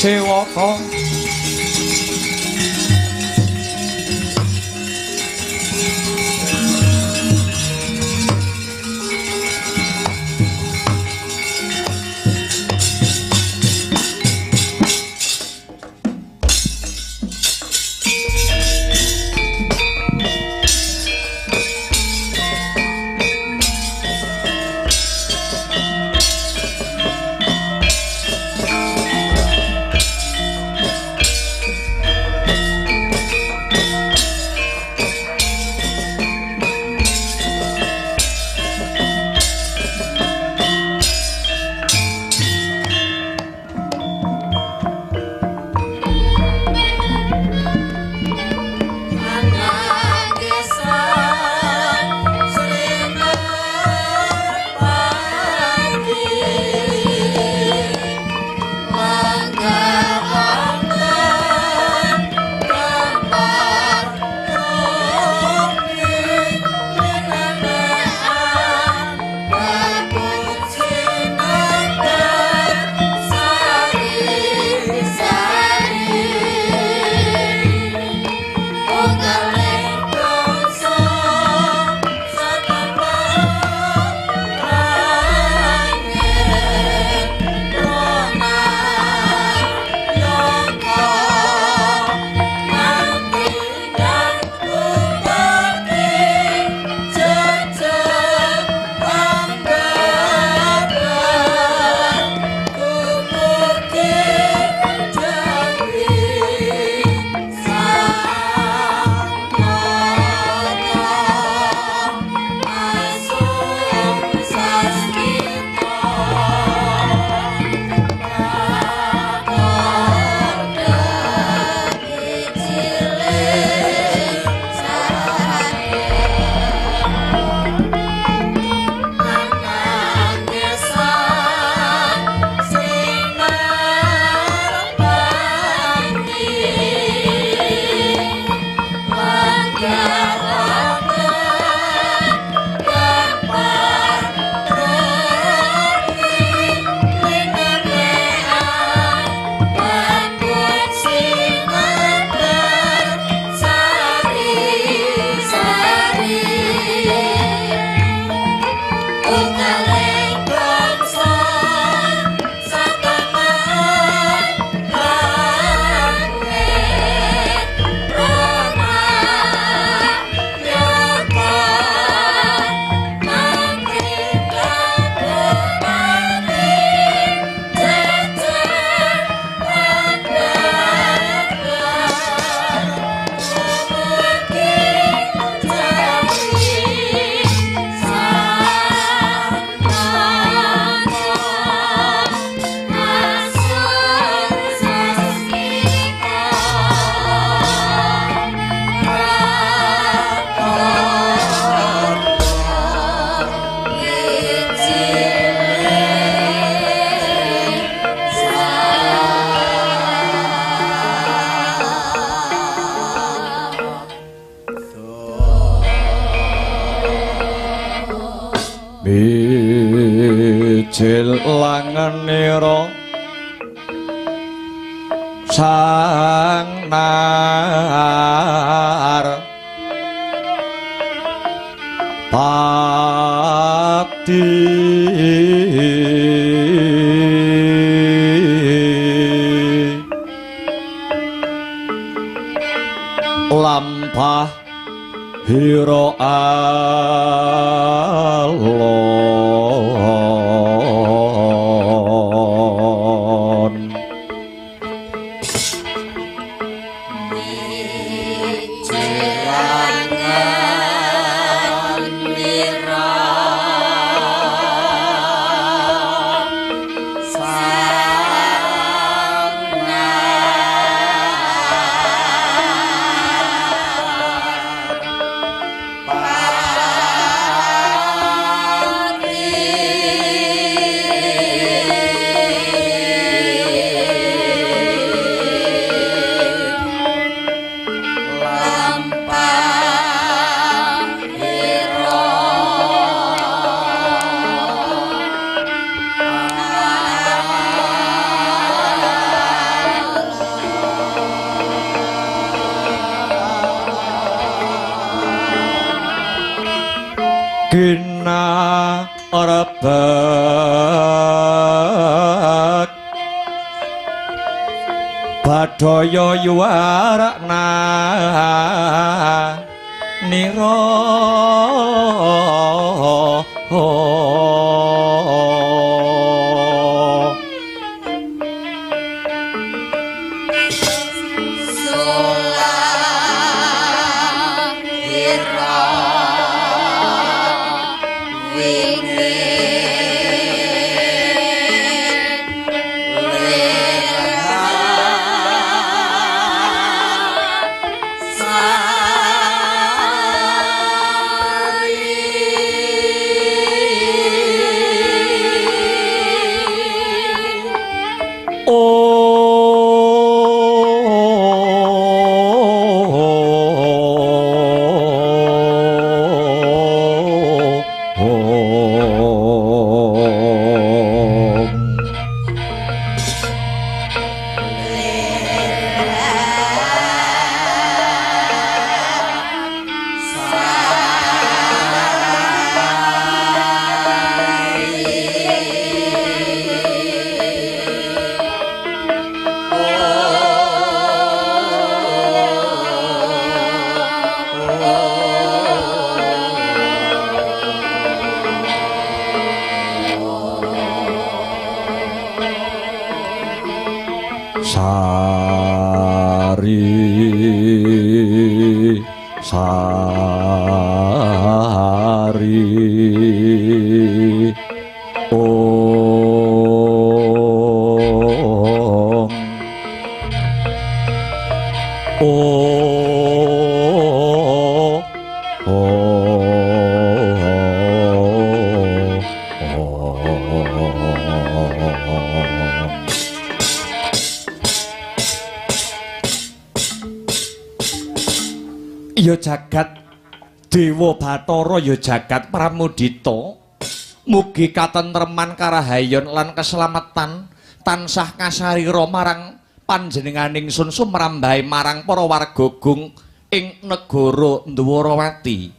Sewaka Mijil langenira sang nar pati lampah hira alon. Gina rebek badaya yuwarakna nira. Sari sari om om Ya jagat Dewa Bathara, ya jagat Pramudita, mugi katentreman karahayon lan keselamatan tansah kasarira marang panjenenganing sun sumrambahe marang para warga gung ing negara Ndwarawati.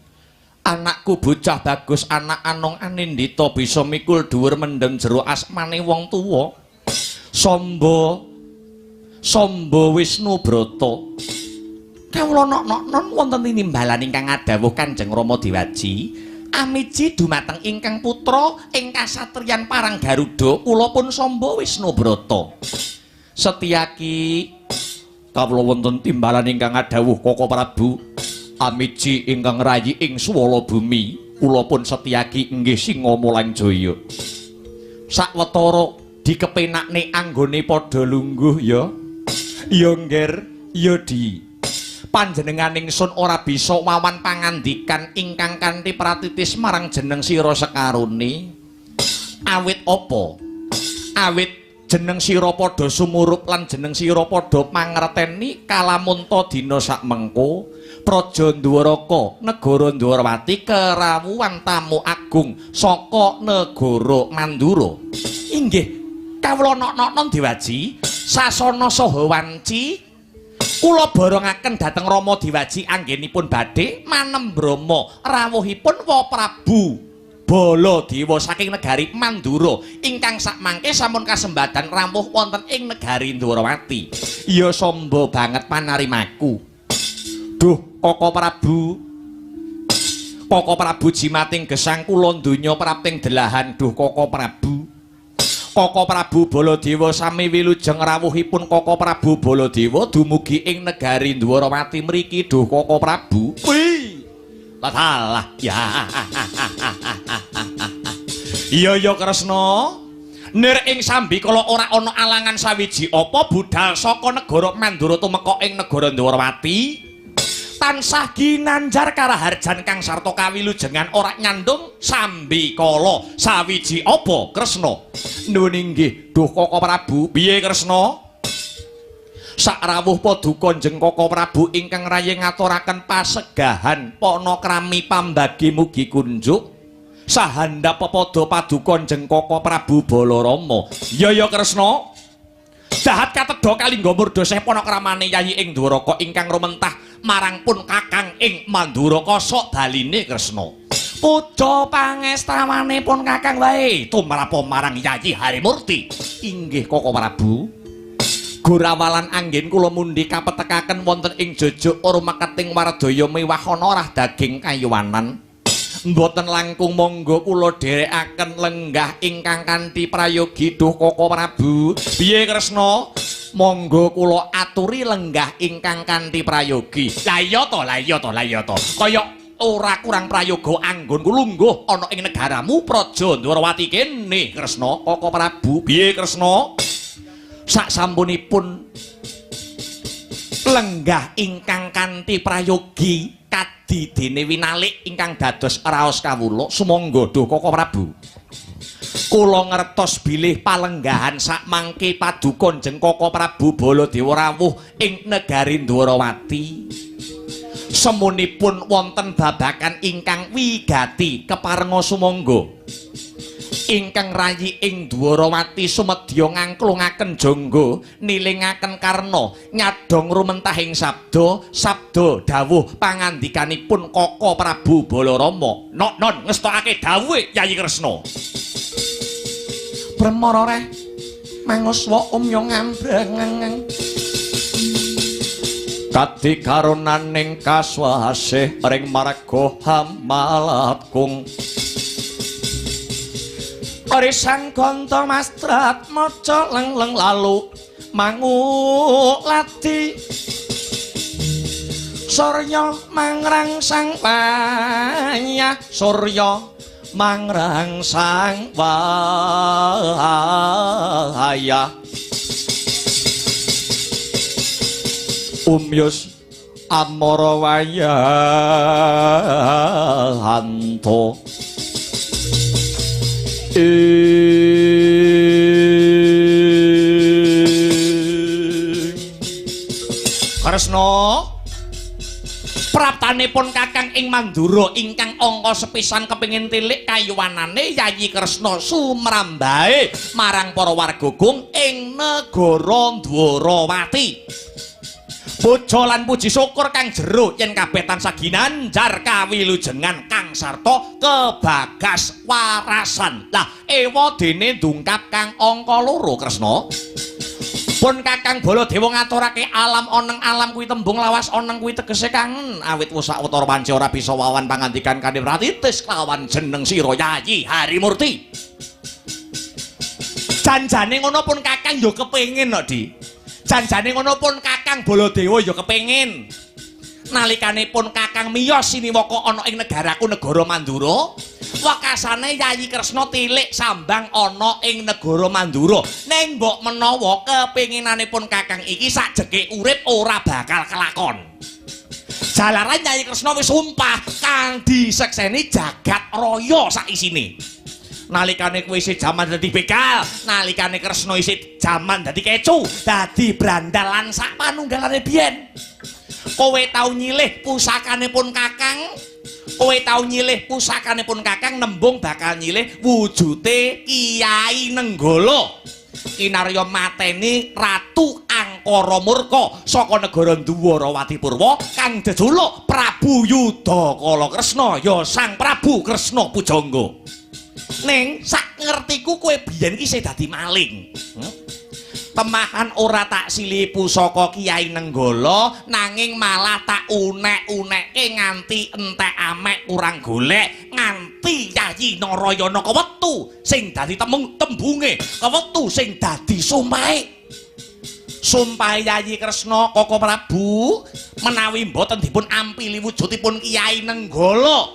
Anakku bocah bagus, anak anong anindita, bisa mikul dhuwur mendem jero asmane wong tuwa. Samba Samba Wisnu Brata. Kawula nok-noknon wonten tinimbalan ingkang ngadhawuh Kanjeng Rama Dewaji, amiji dumateng ingkang putra ing kasatriyan Parang Garuda, kula pun Samba Wisnu Brata. Setyaki kawula wonten timbalan ingkang ngadhawuh Koko Prabu, amiji ingkang rayi ing swala bumi, kula pun Setyaki inggih Singamulanjaya. Sawetara dikepenakne anggone padha lungguh ya. Ya ngger, ya di. Panjenenganing sun ora bisa wawan pangandikan ingkang kanthi pratitis marang jeneng sira sekarone. Awit apa? Awit jeneng sira padha sumurup lan jeneng sira padha mangerteni kalamunta dina sakmengko. Praja Ndwaraka, negara Ndwarawati kerawuhan tamu agung saka negara Mandura. Inggih, kawula nok-noknon Dewaji, sasana saha wanci kula borongaken dhateng Rama Dewaji anggenipun badhe manembrama rawuhipun Wa Prabu Baladewa saking negari Mandura ingkang sakmangke sampun kasembadan rawuh wonten ing negari Ndwarawati. Ya samba banget panarimaku. Duh Koko Prabu, Koko Prabu jimating gesang kula donya prapting delahan. Duh Koko Prabu, Koko Prabu Baladewa sami wilujeng rawuhipun Koko Prabu Baladewa dumugi ing negari Ndwarawati mriki. Duh Koko Prabu. Wih, salah ya. Iya ya Kresna, nir ing sambikala ora ana alangan sawiji apa budal saka negara Mandura tumeka ing negara Ndwarawati. Tansah ginanjar karaharjan kang sarta kawilujengan ora nyandung sambikala sawiji apa Kresna. Nuwun inggih duh Koko Prabu. Piye Kresna? Sakrawuh paduka Kanjeng Koko Prabu ingkang rayi ngaturaken pasegahan panakrami pambagi mugi kunjuk sahandap pepada paduka Kanjeng Koko Prabu Balarama. Ya ya Kresna. Dahat katedha kalingga murda seh panakramane Yayi ing Dwaraka ingkang rumentah marang pun Kakang ing Mandura kosok daline Kresna. Puja pangestawane pun Kakang wae tumrapa marang Yayi Harimurti. Inggih Koko Prabu. Gorawalan anggen kula mundhi kapetekaken wonten ing jojo rumeketing wardaya miwah ana rah daging kayuwanan. Mboten langkung monggo kula dherekaken lenggah ingkang kanthi prayogi. Duh Koko Prabu. Piye Kresna? Monggo kula aturi lenggah ingkang kanthi prayogi. Lah iya to, lah iya to, lah iya to. Kaya ora kurang prayoga anggonku lungguh ana ing negaramu Praja Ndwarawati kene Kresna. Koko Prabu. Piye Kresna? Sak sampunipun lenggah ingkang kanthi prayogi kadi dene winalik ingkang dados raos kawula sumangga. Duh Koko Prabu, kula ngertos bilih palenggahan sakmangke paduka Kanjeng Koko Prabu Baladewa rawuh ing negari Ndwarawati semunipun wonten babakan ingkang wigati keparenga sumangga. Ingkang rayi ing Dwarawati sumedya ngangklungaken jangga nilingaken karna nyadong rumentahing sabda sabda dawuh pangandikanipun Koko Prabu Balarama. Nok non ngestokake dawuhe Yayi Kresna. Bremara reh manguswa umya ngambrang kadi karunaning kaswasih ring marga hamalatkung. Arisan gonto mastrat maca leng-leng lalu mangulati surya mangrangsang wayah surya mangrangsang wayah umyus amara wayahanto. Kresna, praptanipun Kakang ing Mandura ingkang angka sepisan kepingin tilik kayuwanane Yayi Kresna sumrambahe marang para warga gung ing negara Ndwarawati. Puja lan puji syukur kang jero yen kabeh tansah ginanjar kawilujengan kang sarta kebagas warasan. Lah ewa dene ndungkap kang angka loro Kresna. Pun Kakang Baladewa ngaturake alam oneng alam kuwi tembung lawas oneng kuwi tegese kangen awit wis sawetara wanci ora bisa wawan pangandikan kanthi pratitis kelawan jeneng sira Yayi Harimurti. Janjane ngono pun Kakang yo kepengin kok, Di. Janjane ngono pun Kakang Baladewa ya kepengin. Nalikane pun Kakang miyos siniwaka ana ing negaraku negara Mandura, wekasane Yayi Kresna tilik sambang ana ing negara Mandura. Ning mbok menawa kepenginane pun Kakang iki sajeke urip ora bakal kelakon. Jalaran Yayi Kresna wis sumpah kang disekseni jagat raya sak isine. Nalikane kowe isih jaman dadi begal, nalikane Kresna isih jaman dadi kecu, dadi brandal lan sak panunggalane biyen. Kowe tau nyilih pusakane pun Kakang. Kowe tau nyilih pusakane pun Kakang nembung bakal nyilih wujute Kyai Nenggala. Kinarya mateni Ratu Angkara Murka saka negara Dwarawati Purwa kang jejuluk Prabu Yudhakala Kresna ya Sang Prabu Kresna Pujangga. Ning sak ngertiku kowe biyen ki isih dadi maling. Temahan ora tak silihi pusaka Kyai Nenggala nanging malah tak unek-unekke nganti entek amek kurang golek nganti Yayi Narayana kewetu sing dadi tembunge, kewetu sing dadi sumpahe. Sumpahe Yayi Kresna Koko Prabu menawi mboten dipun ampili wujudipun Kyai Nenggala.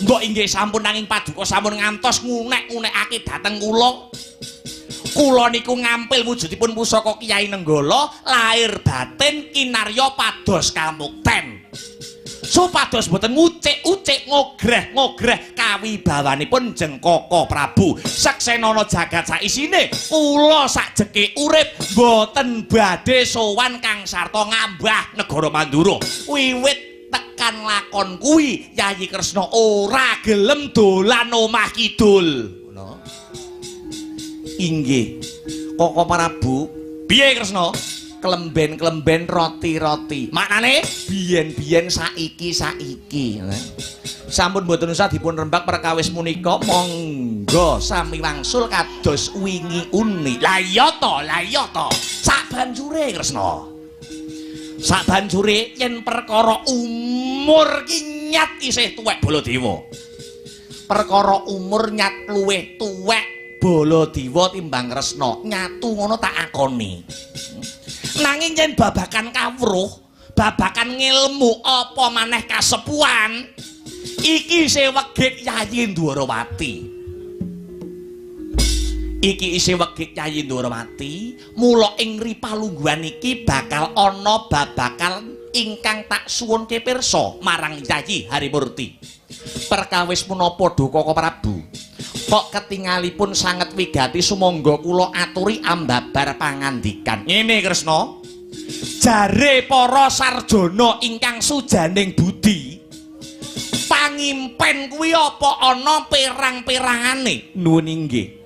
Mbok inggih sampun nanging paduka sampun ngantos ngunek-unekake dhateng kula. Kula niku ngampil wujudipun pusaka Kyai Nenggala lahir batin kinarya pados kamukten. Supados boten ngucik-ucik ngogreh-ngogreh kawibawanipun jeng Koko Prabu. Seksenana jagat saisine kula sakjeke urip boten badhe sowan kang sarta ngambah negara Mandura. Wiwit tekan lakon kuwi Yayi Kresna ora gelem dolan omah kidul. Ngono. Inggih Koko Prabu. Piye Kresna? Klemben-klemben roti-roti. Maknane biyen-biyen saiki-saiki. Sampun mboten usah dipun rembak perkawis punika, monggo sami wangsul kados wingi uni. Lah iya to, lah iya to. Sak banjure Kresna. Sak banjure yen perkara umur ki nyat isih tuwek Baladewa. Perkara umur nyat luwih tuwek Baladewa timbang Kresna. Nyatu ngono tak akoni. Nanging yen babakan kawruh, babakan ngilmu apa maneh kasepuhan, iki isih wegik Yayi Ndwarawati. Iki isih wegik Yayi Ndwarawati, mula ing ripalungguhan iki bakal ana babakan ingkang tak suwunke pirsa marang Yayi Harimurti. Perkawis punapa Koko Prabu? Kok ketingalipun sanget wigati sumangga kula aturi ambabar pangandikan. Ngene Kresna, jare para sarjana ingkang sujaning budi, pangimpen kuwi apa ana perang-perangane? Nuwun inggih.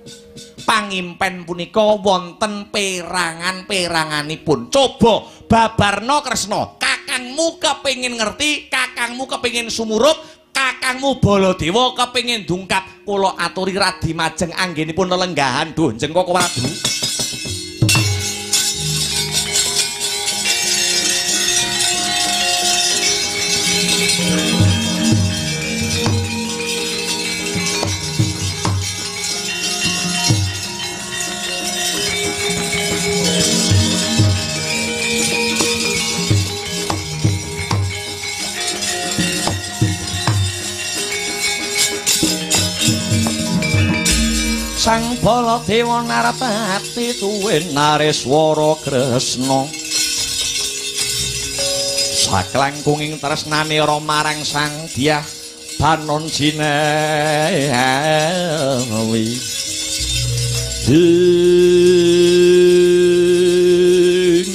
Pangimpen punika wonten perangan-peranganipun. Coba babarna Kresna, kakangmu kepengin ngerti, kakangmu kepengin sumurup, kakangmu Baladewa kepengin dungkap. Kula aturi radi majeng anggenipun lelenggahan. Duh jeng Koko Prabu. Sang Baladewa narapati tuwin nareswara Kresna. Saklangkunging tresnanira marang Sang Dyah Banon Jinewi.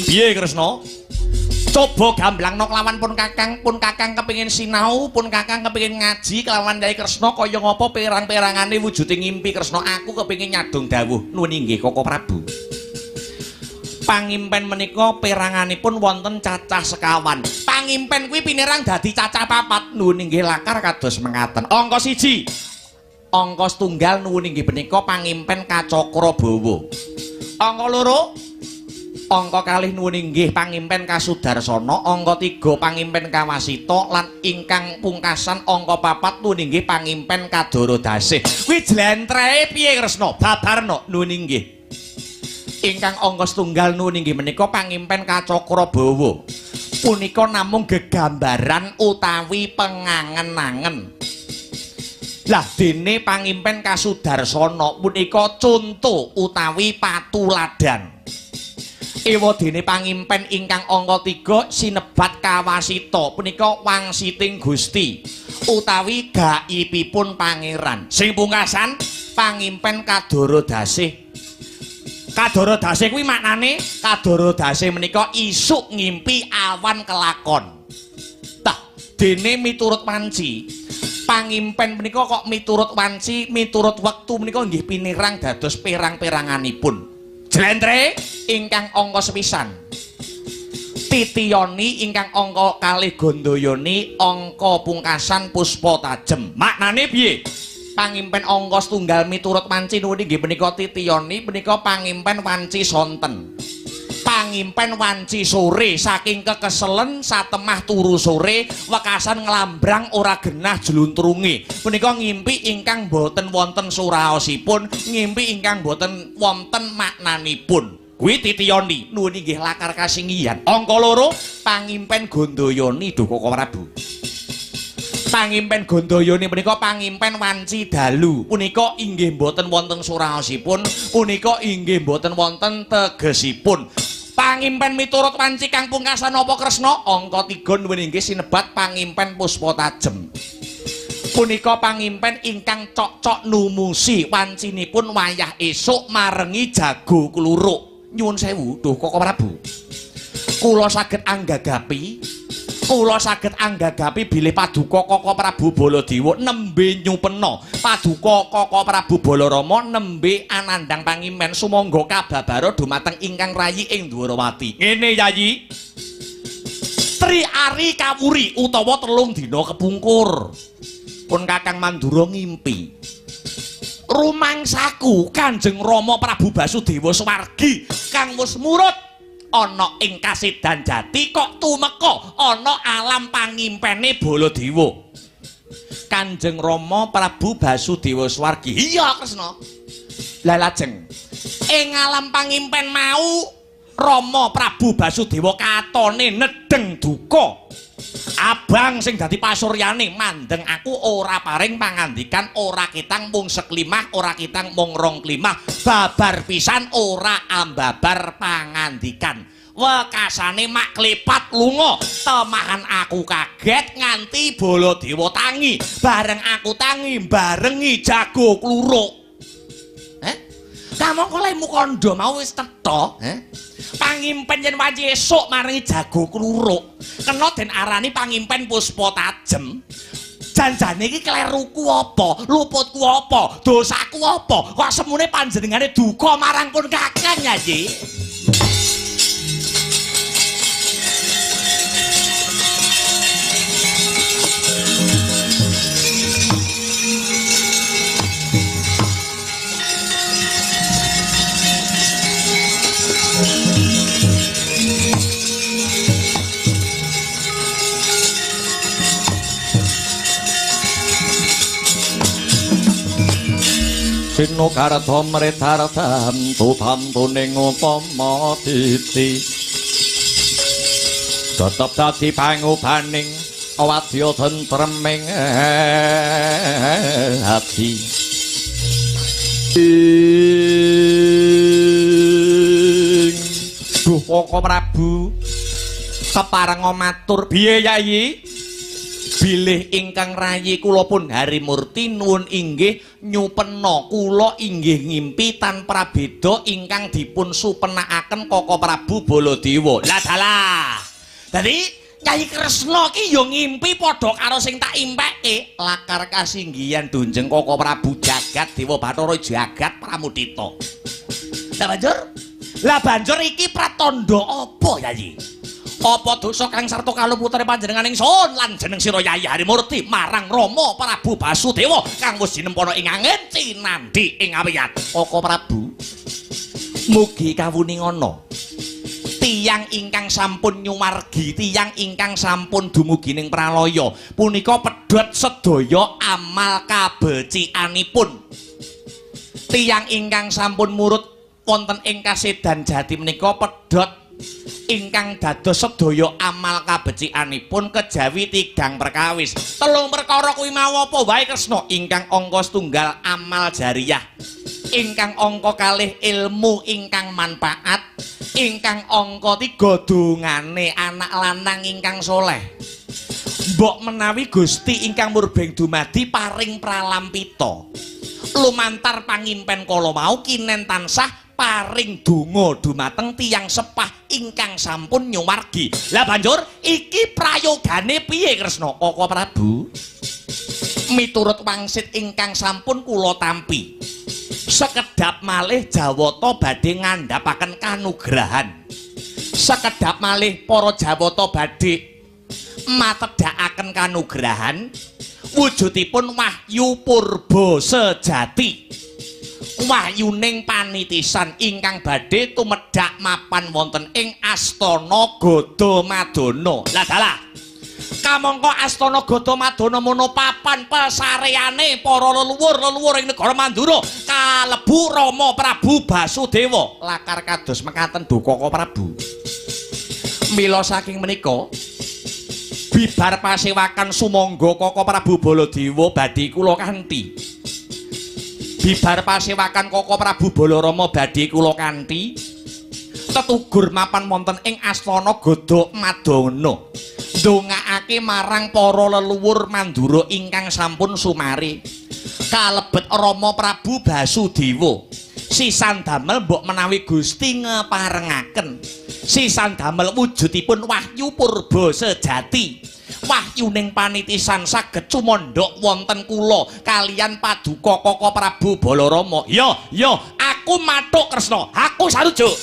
Piye Kresna? Coba gamblangno kelawan pun kakang kepengin sinau, pun kakang kepengin ngaji kelawan Kyai Kresna kaya ngapa perang-perangane wujude ngimpi Kresna. Aku kepengin nyadong dawuh. Nuwun inggih Koko Prabu. Pangimpen menika peranganipun wonten cacah sekawan. Pangimpen kuwi pinerang dadi cacah papat. Nuwun inggih lakar kados mengaten. Angka 1. Angka setunggal nuwun inggih punika pangimpen Kacakra Bawa. Angka 2 angka kalih nuwun inggih pangimpen Kasudarsana, angka 3 pangimpen Kawasita, lan ingkang pungkasan angka 4 nuwun inggih pangimpen Kadaradasih. Kuwi jlentrehe piye Kresna? Babarna. Nuwun inggih. Ingkang angka setunggal nuwun inggih menika pangimpen Kacakra Bawa. Punika namung gegambaran utawi pengangen-angen. Lah dene pangimpen Kasudarsana punika conto utawi patuladan. Ewa dene pangimpen ingkang angka 3 sinebat Kawasita punika wangsiting Gusti utawi gaibipun pangeran. Sing pungkasan pangimpen Kadaradasih Kadara dase kuwi maknane kadara dase menika isuk ngimpi awan kelakon. Tah, dene miturut wanci. Pangimpen menika kok miturut wanci, miturut wektu menika nggih pinirang dados perang-peranganipun. Jlentre ingkang angka sepisan. Titiyoni ingkang angka kalih Gandayani angka pungkasan puspa tajem. Maknane piye? Pangimpen angka setunggal miturut wanci nuwun inggih menika titiyoni menika pangimpen wanci sonten. Pangimpen wanci sore saking kekeselen satemah turu sore wekasan nglambrang ora genah jluntrunge. Punika ngimpi ingkang boten wonten suraosipun, ngimpi ingkang boten wonten maknanipun. Kuwi titiyoni nuwun inggih lakar kasinggihan. Angka loro pangimpen Gandayani duh Koko Prabu. Pangimpen Gandayani punika pangimpen wanci dalu. Punika inggih boten wonten suraosipun, punika inggih boten wonten tegesipun. Pangimpen miturut wanci kang pungkasan apa Kresna? Angka 3 nuwun inggih sinebat pangimpen puspa tajem. Punika pangimpen ingkang cocok numusi wancinipun wayah esuk marengi jago kluruk. Nyuwun sewu duh Koko Prabu. Kula saged anggagapi, kula saged anggagapi bilih paduka Koko Prabu Baladewa nembe nyupena paduka Koko Prabu Balarama nembe anandhang pangimpen sumangga kababara dumateng ingkang rayi ing Dwarawati. Ngene Yayi. Tri ari kawuri utawa 3 dina kepungkur. Pun Kakang Mandura ngimpi. Rumangsaku Kanjeng Rama Prabu Basudewa Swargi kang wis murut ana ing Kasidan Jati kok tumeka ana alam pangimpene Baladewa. Kanjeng Rama Prabu Basudewa Swargi. Iya Kresna. Lah lajeng ing alam pangimpen mau Rama Prabu Basudewa katone nedheng duka. Abang sing dadi pasuryane mandeng aku ora paring pangandikan, ora kitang mung seklimah, ora kitang mung rong klimah, babar pisan ora ambabar pangandikan. Wekasane mak klepat lunga, temahan aku kaget nganti Baladewa tangi. Bareng aku tangi barengi jago kluruk. Kamangka lemu kandha mau wis cetha, Pangimpen yen wanci esuk maringi jago kluruk, kena den arani pangimpen puspa tajem. Janjane iki kleruku apa? Luputku apa? Dosaku apa? Kok semune panjenengane duka marang pun Kakang Yayi? Sinukarta mritartam tutamtuning upama titi tetep dadi pangubaning wadya tentreming ati. Duh Koko Prabu keparenga matur piye Yayi? Bilih ingkang rayi kula pun Harimurti nuwun inggih nyupena kula inggih ngimpi tan prabeda ingkang dipun supenakaken Koko Prabu Baladewa. Lah dalah. Dadi Kyai Kresna ki ya ngimpi padha karo sing tak impekke. Lakar kasinggihan dunjeng Koko Prabu jagat Dewa Bathara jagat Pramudita. Lah banjur iki pratandha apa Yayi? Apa dosa kang sarta kaluputane panjenengan ingsun lan jeneng sira Yayi Harimurti marang Rama Prabu Basudewa kang wis jinempana ing angin cinandhi ing awiyat. Koko Prabu mugi kawuningana tiyang ingkang sampun nyumargi, tiyang ingkang sampun dumugi ning pralaya punika pedhot sedaya amal kabecikanipun. Tiyang ingkang sampun murut wonten ing Kasedan Jati menika pedhot ingkang dados sedaya amal kabecikanipun kejawi tigang perkawis. Telung perkara kuwi mau apa wae Kresna? Ingkang angka setunggal amal jariyah, ingkang angka kalih ilmu ingkang manfaat, ingkang angka tiga dongane anak lanang ingkang soleh. Mbok menawi Gusti ingkang murbeng dumadi paring pralampita lumantar pangimpen kala mau kinen tansah paring donga dumateng tiyang sepah ingkang sampun nyuwargi. Lah banjur iki prayogane piye Kresna? Koko Prabu, miturut wangsit ingkang sampun kula tampi, sekedhap malih Jawata badhe ngandhapaken kanugrahan. Sekedhap malih para Jawata badhe matedhakaken kanugrahan wujudipun wahyu purba sejati. Wahyuning panitisan ingkang badhe tumedhak mapan wonten ing Astana Gadamadana. Lah dalah, kamangka Astana Gadamadana mono papan pesareane para leluhur-leluhur ing negara Mandura kalebu Rama Prabu Basudewa. Lakar kados mekaten Koko Prabu. Mila saking menika bibar pasewakan sumangga Koko Prabu Baladewa badhe kula kanthi. Bibar pasewakan Koko Prabu Balarama badhe kula kanthi tetugur mapan wonten ing Astana Gadamadana. Ndongaake marang para leluhur Mandura ingkang sampun sumare. Kalebet Rama Prabu Basudewa. Sisan damel mbok menawi Gusti ngeparengaken. Sisan damel wujudipun wahyu purba sejati. Wahyuning panitisan saged cumandhak wonten kula kaliyan paduka Koko Prabu Balarama. Ya, ya, aku mathuk Kresna, aku sarujuk.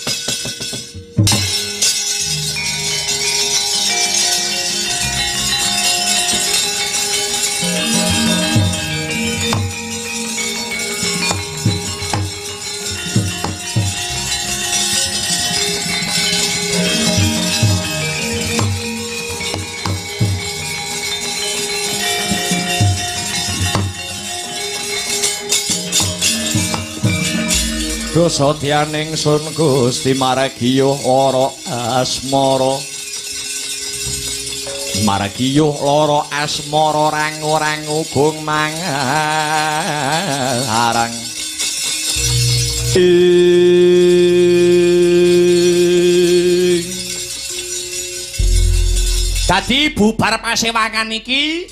Dosa tianing sun Gusti maragiyuh lara asmara. Maragiyuh lara asmara rangu-rangu gung mangarang. Ing dadi bubar pasewangan iki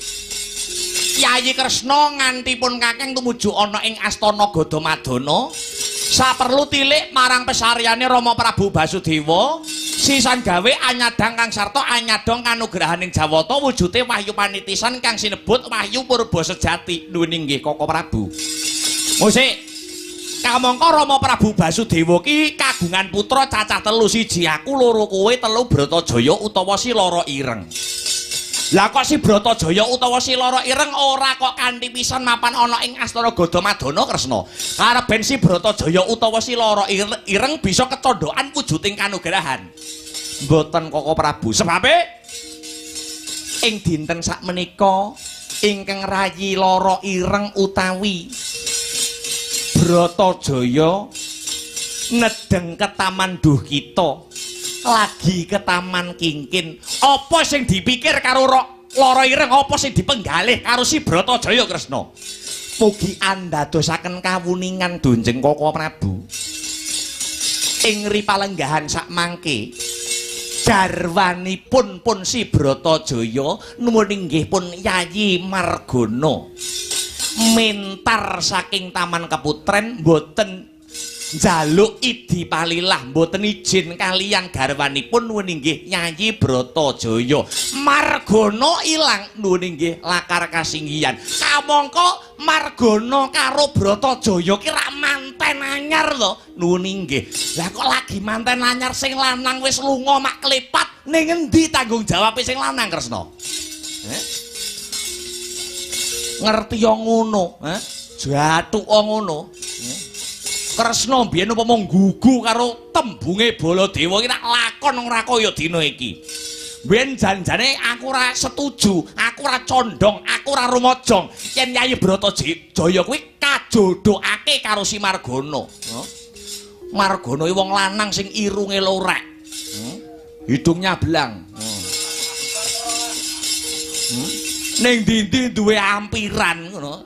Yayi Kresna nganti pun kakeng tumuju ana ing Astana Gadamadana. Saperlu tilik marang pesaryane Rama Prabu Basudewa, sisan gawe anyadang kang sarta anyadong kanugrahaning Jawata wujude wahyu panitisan kang sinebut wahyu purba sejati. Nuwun inggih Koko Prabu. Musik kamangka Rama Prabu Basudewa ki kagungan putra cacah telu, siji aku, loro kowe, telu Bratajaya utawa si Lara Ireng. Lah kok si Bratajaya utawa si Lara Ireng ora kok kanthi pisan mapan ana ing Astana Gadamadana Kresna. Karep ben si Bratajaya utawa si Lara Ireng bisa kecondhokan wujuding kanugrahan. Mboten Koko Prabu. Sebabe ing dinten sakmenika ingkang rayi Lara Ireng utawi Bratajaya nedeng ke Taman Duh kita, lagi ke Taman Kingkin. Apa sing dipikir karo Lara Ireng, apa sing dipenggalih karo si Bratajaya Kresna? Mugi andadosaken kawuningan Dunjeng Koko Prabu. Ing ripalenggahan sakmangke garwanipun pun si Bratajaya nuwun inggih pun Yayi Margono mentar saking Taman Keputren mboten njaluk idi palilah, mboten izin kaliyan garwanipun nuwun inggih Yayi Bratajaya. Margono ilang nuwun inggih lakar kasinggihan. Kamangka Margono karo Bratajaya ki rak manten anyar to nuwun inggih. Lah kok lagi manten anyar sing lanang wis lunga mak klepat, ning endi tanggung jawabe sing lanang Kresna? Ngerti yo ngono, jathuka ngono. Kresna mbiyen upama nggugu karo tembunge Baladewa iki rak lakon ora kaya dina iki. Mbiyen janjane aku ora setuju, aku ora condong, aku ora rumajang yen Yayi Bratajaya kuwi kajodhokake karo si Margono. Margono iki wong lanang sing irunge lorek. Hidungnya belang. Ning ndi-ndi duwe ampiran ngono.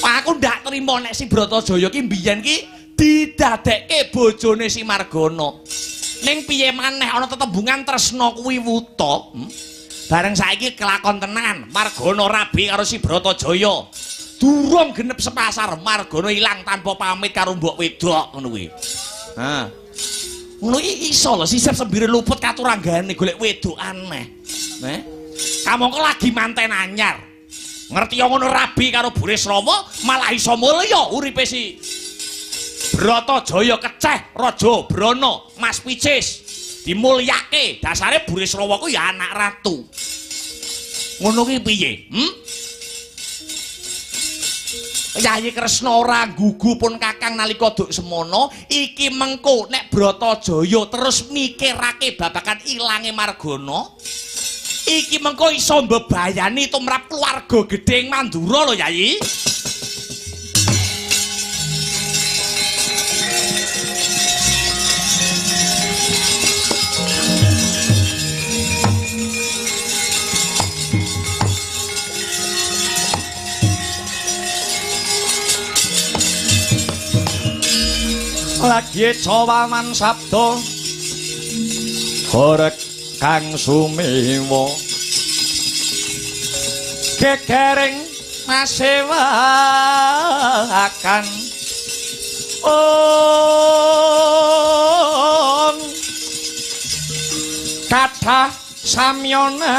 Aku ndak trimo nek si Bratajaya ki mbiyen ki didadekke bojone si Margono. Ning piye maneh ana tetembungan tresna kuwi wuta. Bareng saiki kelakon tenan, Margono rabi karo si Bratajaya. Durung genep sepasar Margono ilang tanpa pamit karo mbok wedok ngono kuwi. Ha. Ngono iki iso lho sisip sembire luput katuranggane golek wedokan neh. Neh. Kamangka lagi manten anyar. Ngerti yo ngono rabi karo Burisrawa malah iso mulya uripe si Bratajaya keceh Raja Brana Mas Picis dimulyake. Dasare Burisrawa ku ya anak ratu. Ngono ki piye? Yayi Kresna ora gugu pun kakang nalika duk semono iki mengko nek Bratajaya terus mikirake babagan ilange Margono iki mengko iso mbebayani tumrap keluarga gedhe ing Mandura lho Yayi. Lagi cawaman sabda horeg kang sumewa gegering masewakan om kathah samyana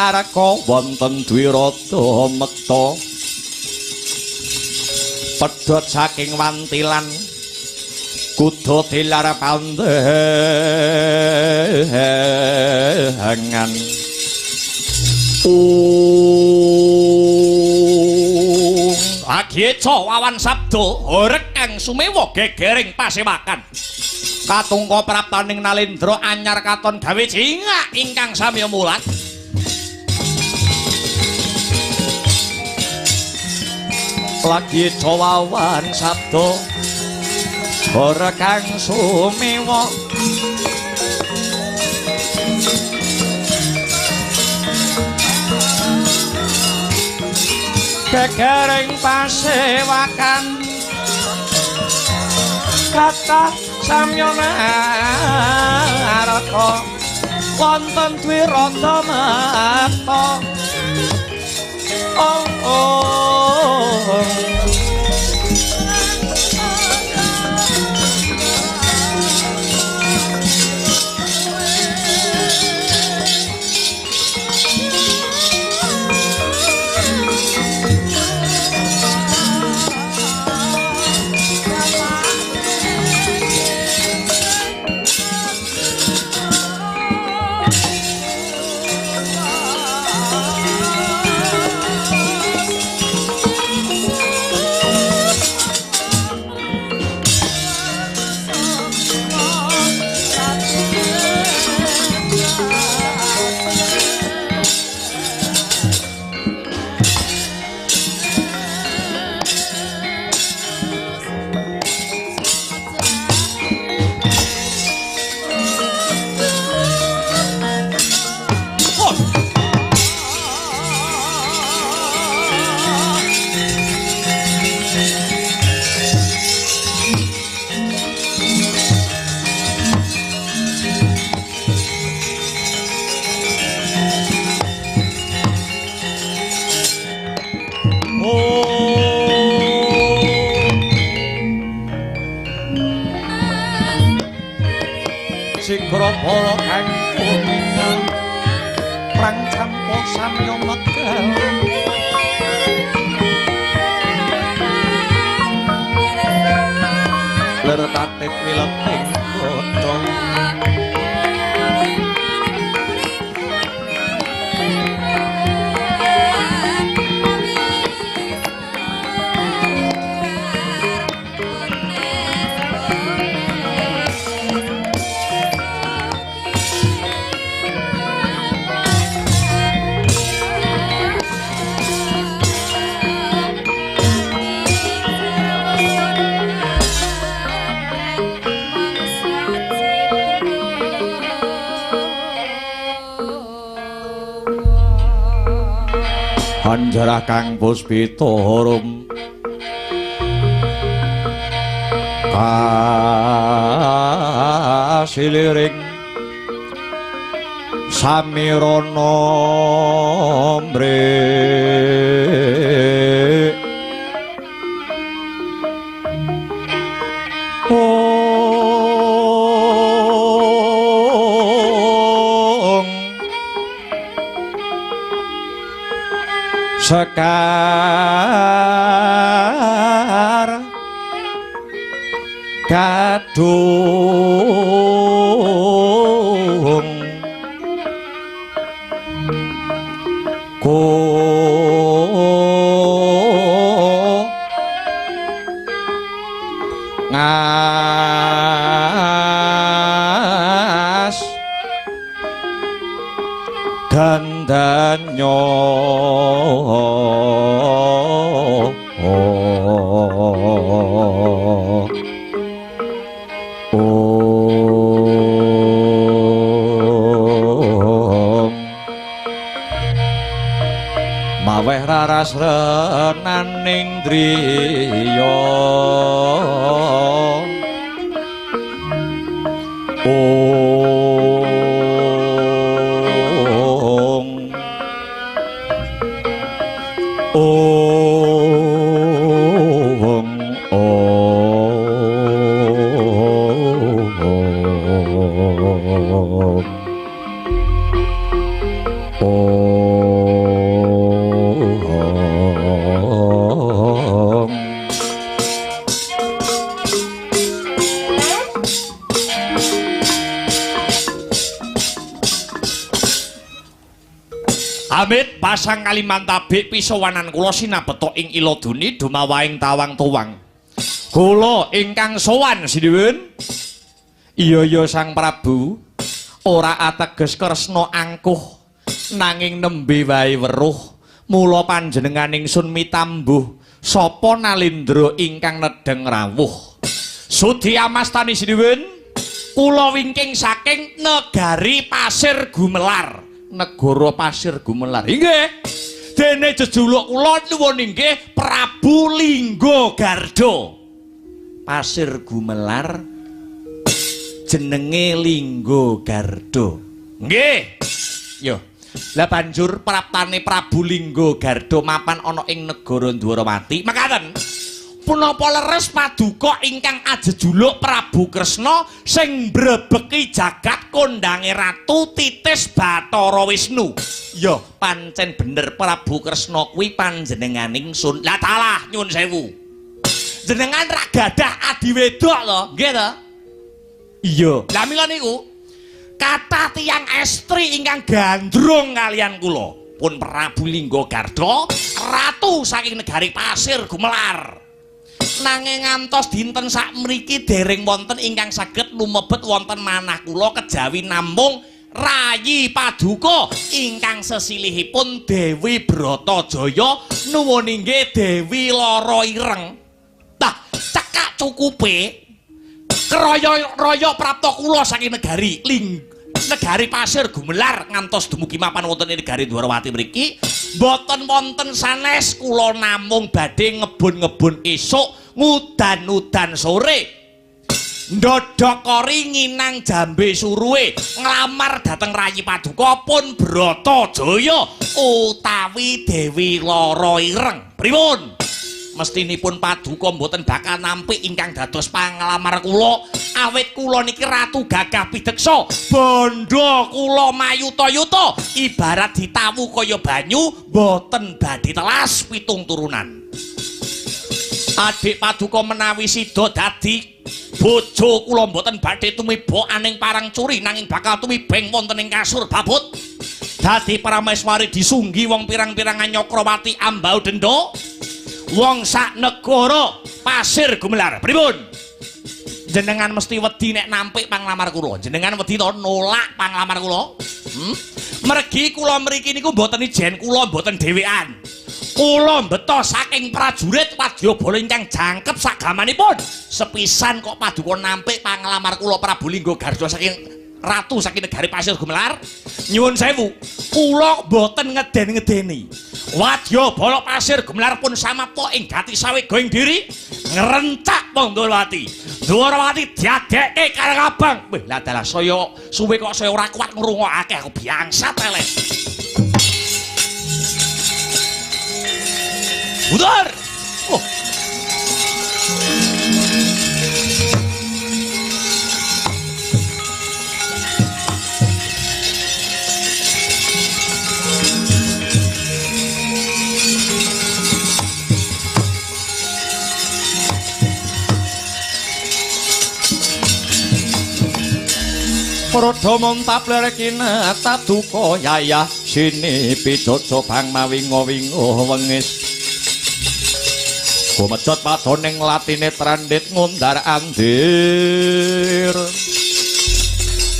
arka wonten dwirata mekta pedhot saking wantilan kuda tilar pandengan. Lagi cawawan sabda horeg kang sumewa gegering pasewakan katungka praptaning Nalendra anyar katon gawe jingak ingkang samya mulat. Lagi cawawan sabda horeg kang sumewa gegering pasewakan kathah samyana arka wonten dwirata mekta. Oh, oh. Sigra kang kuningal prang campa samya medal ler tatip wileting godhong Anjarah kang puspita harum kasiliring samirana mrek Sekar Gadung Ko Ngas Gandanyo Maweh raras renaning driya Ong Ong Ong Ong. Amit pasang Kalimantabik pisowanan kula sinabeta ing Iladuni dumawahing tawang tuwang. Kula ingkang sowan sinuwun. Iya ya Sang Prabu, ora ateges Kresna angkuh nanging nembe wae weruh. Mula panjenengan ingsun mitambuh sapa Nalindra ingkang nedheng rawuh. Sudi amastani sinuwun, kula wingking saking negari Pasir Gumelar. Negara Pasir Gumelar. Inggih. Dene jejuluk kula nuwun inggih Prabu Lingga Garda. Pasir Gumelar jenenge Lingga Garda. Nggih. Yo. Lah banjur praptane Prabu Lingga Garda mapan ana ing negara Dwarawati. Mekaten. Punapa leres paduka ingkang ajejuluk Prabu Kresna sing mbrebeki jagat kondange Ratu Titis Bathara Wisnu. Ya, pancen bener Prabu Kresna kuwi panjenengan ingsun. Lah talah nyun sewu. Jenengan ra gadah adi wedok to, nggih to? Iya. Lah mila niku kathah tiyang estri ingkang gandrung kalian kula. Pun Prabu Lingga Garda, ratu saking negari Pasir Gumelar. Nanging ngantos dinten sakmriki dereng wonten ingkang saged lumebet wonten manah kula kejawi namung Rayi Paduka ingkang sesilihipun Dewi Bratajaya nuwun inggih Dewi Lara Ireng. Tah cekak cukupe kraya-raya prapta kula saking negari negari Pasir Gumelar ngantos dumugi mapan wonten ing negari Dwarawati mriki mboten wonten sanes kula namung badhe ngebun-ngebun esuk ngudan-udan sore ndodhok kori nginang jambe suruhe nglamar dhateng Rayi Paduka pun Bratajaya utawi Dewi Lara Ireng. Pripun? Mestinipun paduka mboten bakal nampik ingkang dados panglamar kula awit kula niki ratu gagah pideksa bondo kula mayuta-yuta ibarat ditawu kaya banyu mboten badhe telas pitung turunan. Adik paduka menawi sida dadi bojo kula mboten badhe tumiba aning parang curi nanging bakal tumibeng wonten ing kasur babut. Dadi parameswari disunggi wong pirang-pirangan Nyakrawati ambau denda wong sak negara Pasir Gumelar. Pripun? Jenengan mesti wedi nek nampik panglamar kula. Jenengan wedi to nolak panglamar kula? Mergi kula mriki niku mboten ijen kula mboten dhewean. Kula mbeta saking prajurit wadyabala ingkang jangkep sagamanipun. Sepisan kok paduka nampik panglamar kula Prabu Lingga Garda saking ratu saking negari Pasir Gumelar. Nyuwun sewu, kula mboten ngeden-ngedeni. Wadyabala Pasir Gumelar pun samapta ing gati sawega ing diri ngrencak wong Dwarawati. Dwarawati diadekke karang abang. Wih, lah dalah saya suwe kok saya ora kuat ngrungokake aku biangsat elek. Mundur. Oh. Prodha montap ler kinatap duka yayah sini pijojo bang mawingo-wingo wengis. Gumejot padoning latine trandit ngundar andir.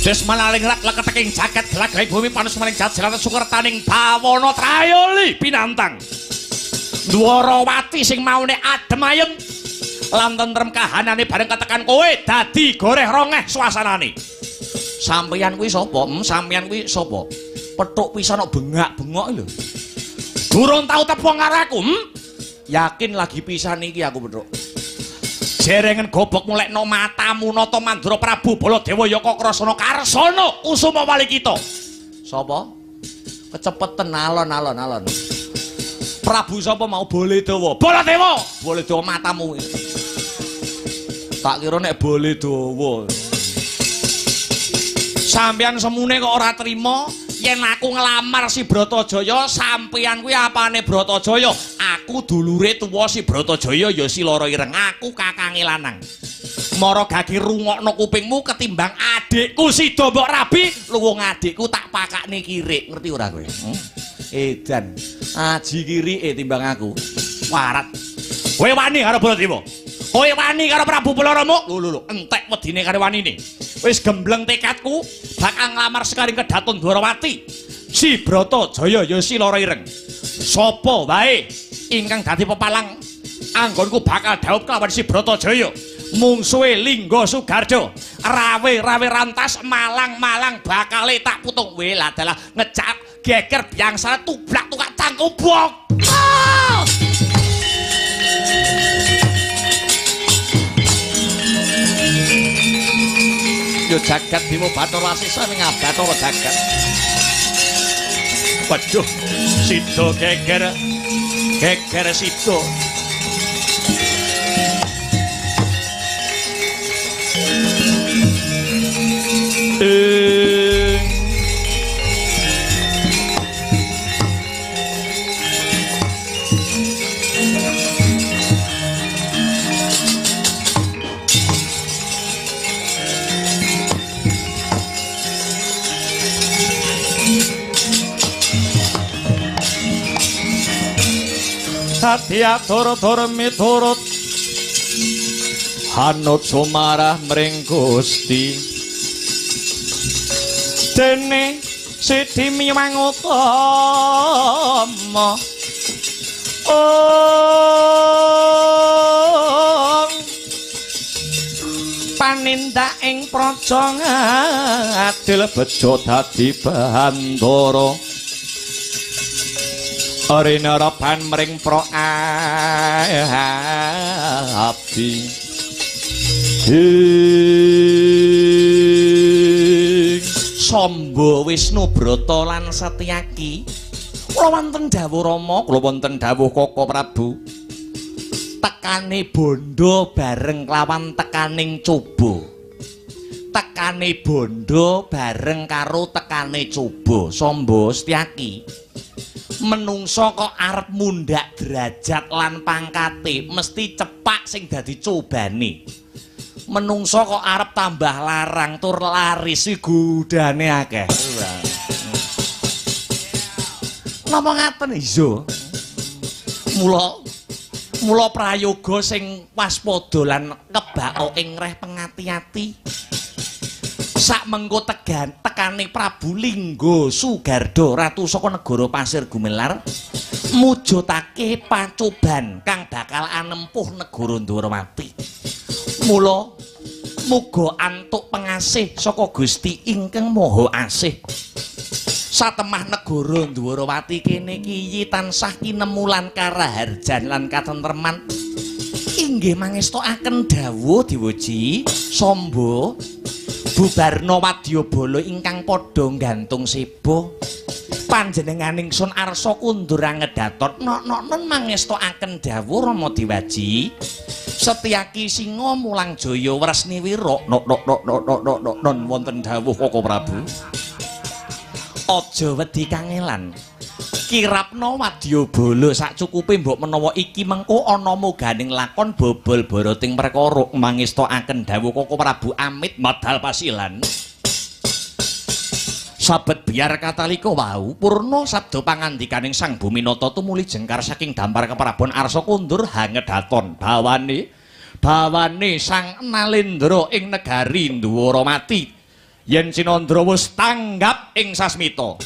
Desmanaling rat leketeking jagat gelagaing bumi panus maring jat selatan sukertaning bawana trayoli pinantang. Dwarawati sing maune adem ayem lan tentrem kahanane bareng ketekan kowe dadi goreh rongeh suasanane. Sampeyan kuwi sapa? Sampeyan kuwi sapa? Petuk pisan kok bengak-bengok lho. Durung tau tepung karo aku, Yakin lagi pisan iki aku petuk. Jerengen gobok mulekno matamu nata Mandura Prabu Baladewa Yaka Krasana Karsana Kusuma Walikita. Sapa? Kecepeten alon-alon alon. Prabu sapa mau Baladewa? Baladewa, Baladewa matamu. Tak kira nek Baladewa. Sampeyan semune kok ora trima yen aku nglamar si Bratajaya, sampeyan kuwi apane Bratajaya? Aku dulure tuwa si Bratajaya ya si Loro Ireng, aku kakange lanang. Mara gage rungokno kupingmu ketimbang adikku sida mbok rabi, luwung adikku tak pakakne kirik, ngerti ora kowe? Edan, aji kirike timbang aku. Warat. Kowe wani karo Baladewa? Kowe wani karo Prabu Balarama? Lho lho lho, entek wedine karo wanine. Wis gembleng tekadku bakal nglamar sekaring kedaton Dwarawati. Si Bratajaya ya si Loro Ireng. Sapa wae ingkang dadi pepalang anggonku bakal dhaup kelawan si Bratajaya. Mungsuhe Lingga Sugarda, rawe-rawe rantas malang-malang bakale tak putung. Weh adalah ngejak geger biangsana tublak tukak cangkem bok. Ah! Yo jagat Bima Bathara Wasesa ning Bathara jagat. Waduh, sida geger. Geger sida. Dadi atur-atur miturut hanut sumarah mring Gusti. Dene sidi miwang utama ong panindak ing praja ngadil bejo dadi bandara. Rinaraban mring pra abdi. Samba Wisnu Brata lan Satyaki. Kula wonten dawuh Rama, kula wonten dawuh Koko Prabu. Tekane bondo bareng kelawan tekaning coba. Tekane bondo bareng karo tekane coba. Samba Satyaki. Menungso kok arep mundhak derajat lan pangkate mesti cepak sing dadi cobane. Menungso kok arep tambah larang tur laris iki godane akeh. Napa ngaten iya? Mula prayoga sing waspada lan kebako ing reh pengati-ati. Sak mengko tekane Prabu Lingga Sugarda ratu saka negara Pasir Gumelar mujudake pacoban kang bakal anempuh negara Ndwarawati. Mula muga antuk pengasih saka Gusti ingkang Maha Asih. Satemah negara Ndwarawati kene iki tansah kinemu lan karaharjan lan katentreman. Inggih mangestokaken dawuh Dewaji Samba bubarna wadyabala ingkang padha nggantung seba. Panjenenganing sun arsa kundur angedatot nok-noken mangestokaken dawuh Rama Dewaji. Setyaki Singa Mulang Jaya Wresni Wira nok nok nok nok nok nok nok non wonten dawuh Koko Prabu. Aja wedi kangelan. Kirapna wadyabala sacukupe mbok menawa iki mengko ana muganing lakon bobol barating perkara. Mangestokaken dawuh Koko Prabu amit medal pasilan. Sabet biar katalika wau purna sabda pangandikaning Sang Buminata tumuli jengkar saking dampar keprabon arsa kondur hangedaton bawane bawane Sang Nalendra ing negari Ndwaramati yen Cinandra wis tanggap ing sasmita.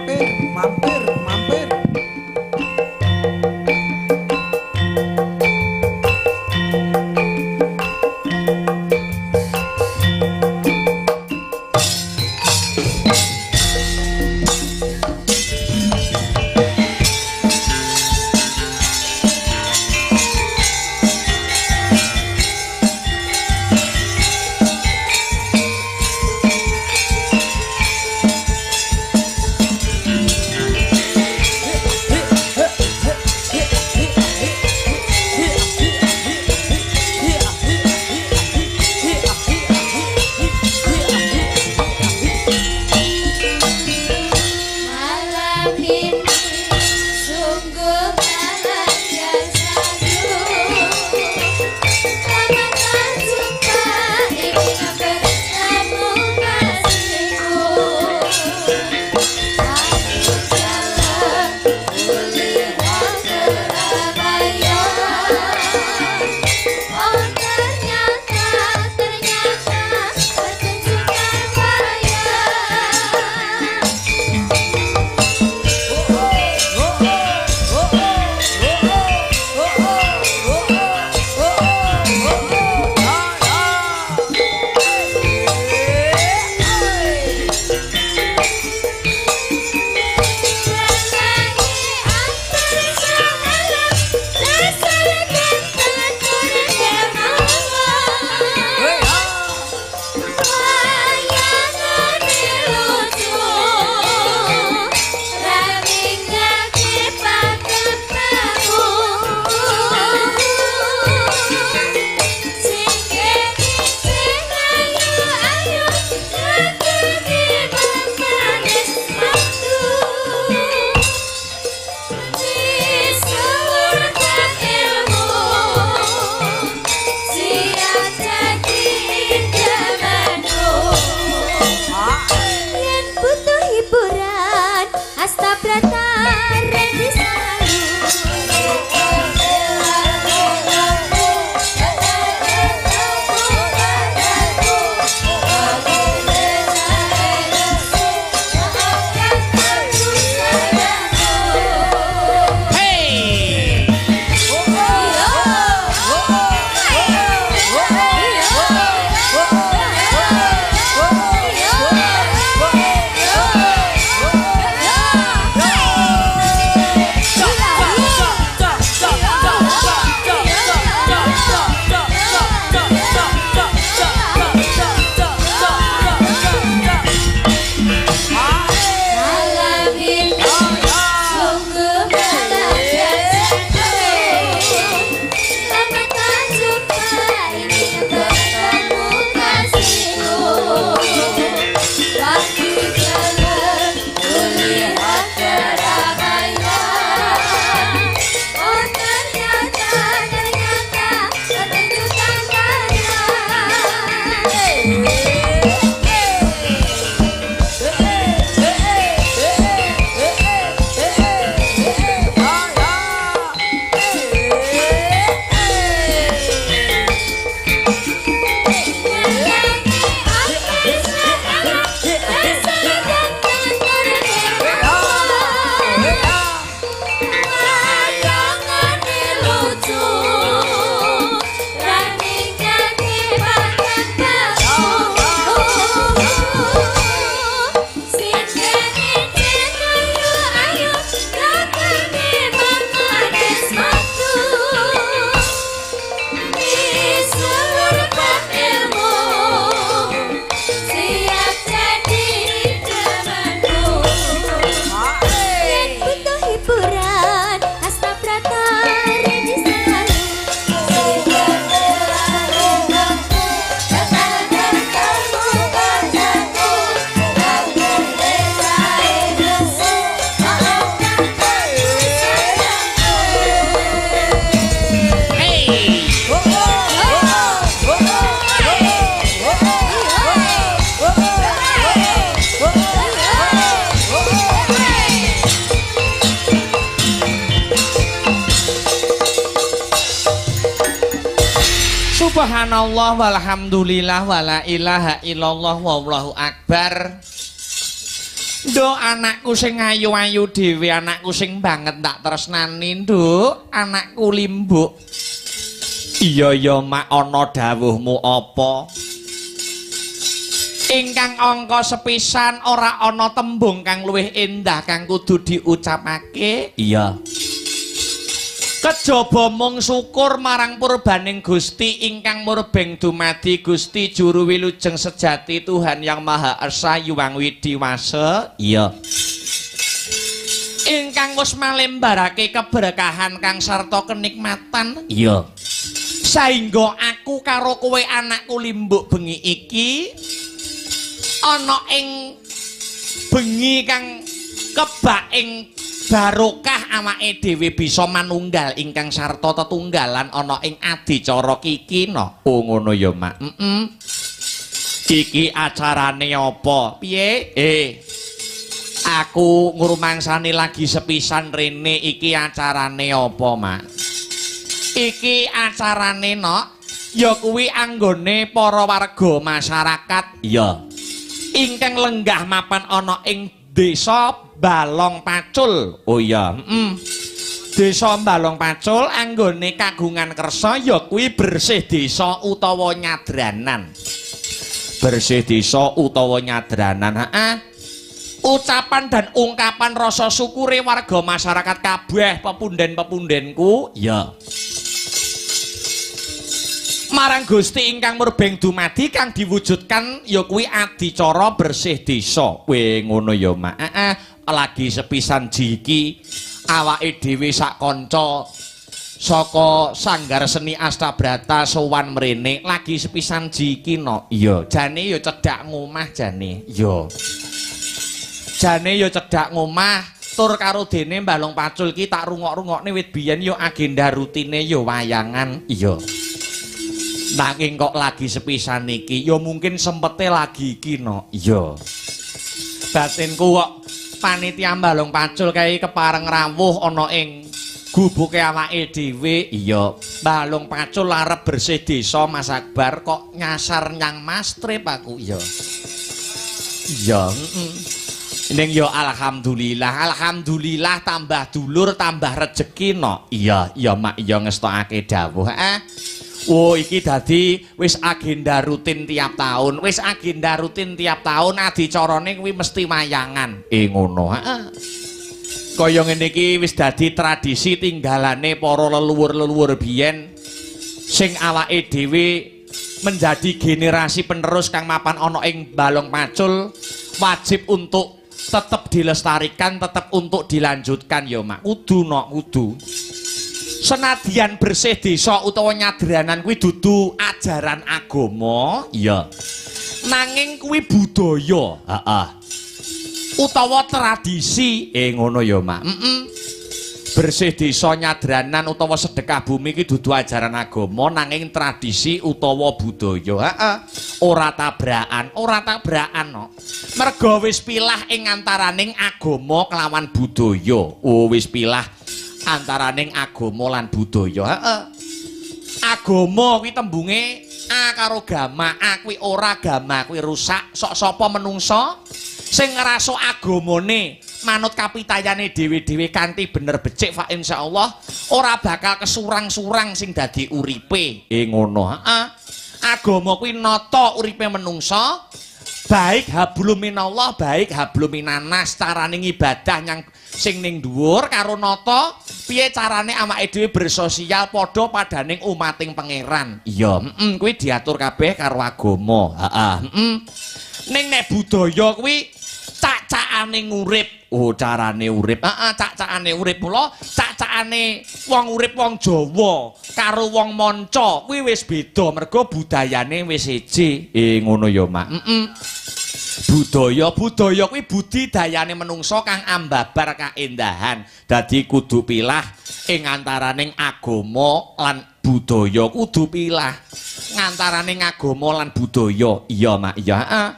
Mampir, mampir, mampir. Subhanallah walhamdulillah wala ilaha illallah wallahu akbar. Nduk, anakku sing ayu-ayu dhewe, anakku sing banget tak tresnani, Nduk, anakku Limbuk. Iya ya, Mak, ana dawuhmu apa? Ingkang angka sepisan ora ana tembung kang luwih endah kang kudu diucapake. Iya. Kejaba mung syukur marang purbaning Gusti ingkang murbeng dumadi Gusti Juru Wilujeng Sejati Tuhan Yang Maha Esa Yuwang Widiwasa. Iya. Ingkang wis malembarake keberkahan kang sarta kenikmatan. Iya. Saengga aku karo kowe anakku Limbuk bengi iki ana ing bengi kang kebak ing barokah awake dhewe bisa manunggal ingkang sarta tetunggalan ana ing adicara kiki no. Oh ngono ya, Mak. Heeh. Iki acarane apa? Piye? Aku ngrumangsani lagi sepisan rene iki acarane apa, Mak? Iki acarane no ya kuwi anggone para warga masyarakat. Iya. Ingkang lenggah mapan ana ing desa Balong Pacul. Oh iya, heeh. Desa Balong Pacul anggone kagungan kersa ya kuwi bersih desa utawa nyadranan. Bersih desa utawa nyadranan, heeh. Ucapan dan ungkapan rasa syukure warga masyarakat kabeh pepunden-pepundenku, iya. Marang Gusti ingkang murbeng dumadi kang diwujudkan ya kuwi adicara bersih desa. Kowe ngono ya, Mak. Heeh. Lagi sepisan jiki awake dhewe sak kanca saka Sanggar Seni Astabrata sowan mrene lagi sepisan jiki no. Iya, jane ya cedhak ngomah jane. Iya. Jane ya cedhak ngomah tur karo dene Balong Pacul iki tak rungok-rungokne wit biyen ya agenda rutine ya wayangan. Iya. Nanging kok lagi sepisan iki ya mungkin sempete lagi iki no. Iya. Batinku kok panitia Balong Pacul kae kepareng rawuh ana ing gubuke awake dhewe. Iya, Balong Pacul arep bersih desa Mas Akbar kok nyasar nyang Mastrip aku. Iya. Iya, heeh. Ning ya alhamdulillah, alhamdulillah tambah dulur, tambah rejeki no. Iya, iya Mak, iya ngestokake dawuh, heeh. Oh iki dadi wis agenda rutin tiap tahun, wis agenda rutin tiap tahun adicarane kuwi mesti wayangan. Ngono, heeh. Kaya ngene iki wis dadi tradisi tinggalane para leluhur-leluhur biyen sing awake dhewe menjadi generasi penerus kang mapan ana ing Balong Pacul wajib untuk tetep dilestarikan, tetep untuk dilanjutkan ya Mak. Kudu no, kudu. Senadyan bersih desa utawa nyadranan kuwi dudu ajaran agama, iya. Nanging kuwi budaya, heeh. Utawa tradisi, ngono ya, Mak. Heeh. Bersih desa nyadranan utawa sedekah bumi iki dudu ajaran agama nanging tradisi utawa budaya, heeh. Ora tabrakan, ora tabrakan no. Merga wis pilah ing antaraning agama kelawan budaya. Oh, wis pilah antaraning agama lan budaya, heeh. Agama kuwi tembunge a karo gama, a kuwi ora, gama kuwi rusak. Sok sapa menungsa sing ngrasuk agamane manut kapitayane dhewe-dhewe kanthi bener becik fa insyaallah ora bakal kesurang-surang sing dadi uripe. Ngono, heeh. Agama kuwi nata uripe menungsa, baik hablum minallah, baik hablum minanas, carane ngibadah nyang sing ning dhuwur karo nata piye carane awake dhewe bersosial padha padaning umating pangeran. Iya, heeh, kuwi diatur kabeh karo agama. Heeh, heeh. Ning nek budaya kuwi cak-cakane ngurip. Oh, carane urip. Heeh, cak-cakane urip. Mula cak-cakane wong urip wong Jawa karo wong manca kuwi wis beda mergo budayane wis siji. Ngono ya, Mak. Heeh. Budaya, budaya kuwi budidayane menungsa kang ambabar kaendahan. Dadi kudu pilah ing antaraning agama lan budaya, kudu pilah ngantaraning agama lan budaya. Iya, Mak. Iya, heeh.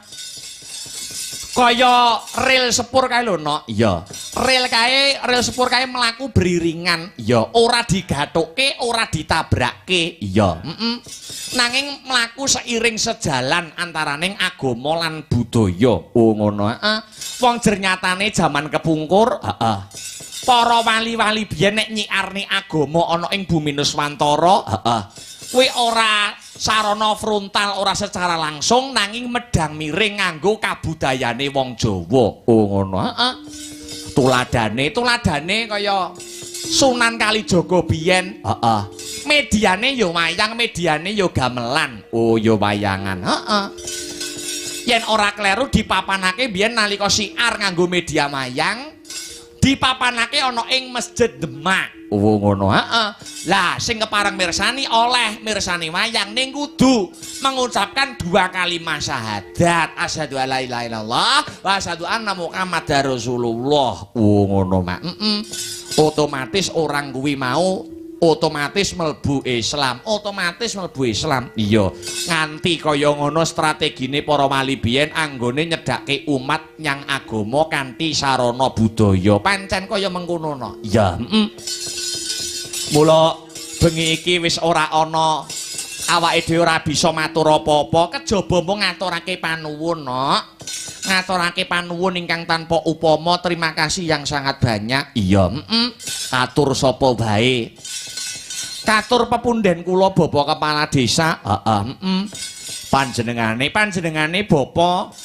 Kaya rel sepur kae lho, Nok. Iya. Rel kae, rel sepur kae mlaku beriringan. Iya, ora digathukke, ora ditabrakke. Iya, heeh. Nanging mlaku seiring sejalan antaraning agama lan budaya. Oh ngono, heeh. Wong jernyatane jaman kepungkur, heeh. Para wali-wali biyen nek nyiarne agama ana ing bumi Nuswantara, heeh. Kuwi ora sarana frontal, ora secara langsung, nanging medhang miring nganggo kabudayane wong Jawa. Oh ngono, heeh. Tuladane, tuladane kaya Sunan Kalijaga biyen, heeh. Mediane ya wayang, mediane ya gamelan. Oh ya wayangan, heeh. Yen ora kleru dipapanake biyen nalika siar nganggo media wayang, dipapanake ana ing Masjid Demak. Oh ngono, heeh. Lah sing kepareng mirsani oleh mirsani wayang ning kudu mengucapkan dua kalimat syahadat, asyhadu alla ilaha illallah wa asyhadu anna muhammadar rasulullah. Oh ngono, Mak. Heeh. Otomatis orang kuwi mau otomatis mlebu Islam, otomatis mlebu Islam. Iya, nganti kaya ngono strategine para wali biyen anggone nyedhake umat nyang agama kanthi sarana budaya. Pancen kaya mengkono no. Iya, heeh. Mula bengi iki wis ora ana awake dhewe ora bisa matur apa-apa kejaba mung ngaturake panuwun, Nok. Ngaturake panuwun ingkang tanpa upama, terima kasih yang sangat banyak. Iya, heeh. Katur sapa wae. Katur pepunden kula Bapak Kepala Desa, heeh, heeh. Panjenengane, panjenengane Bapak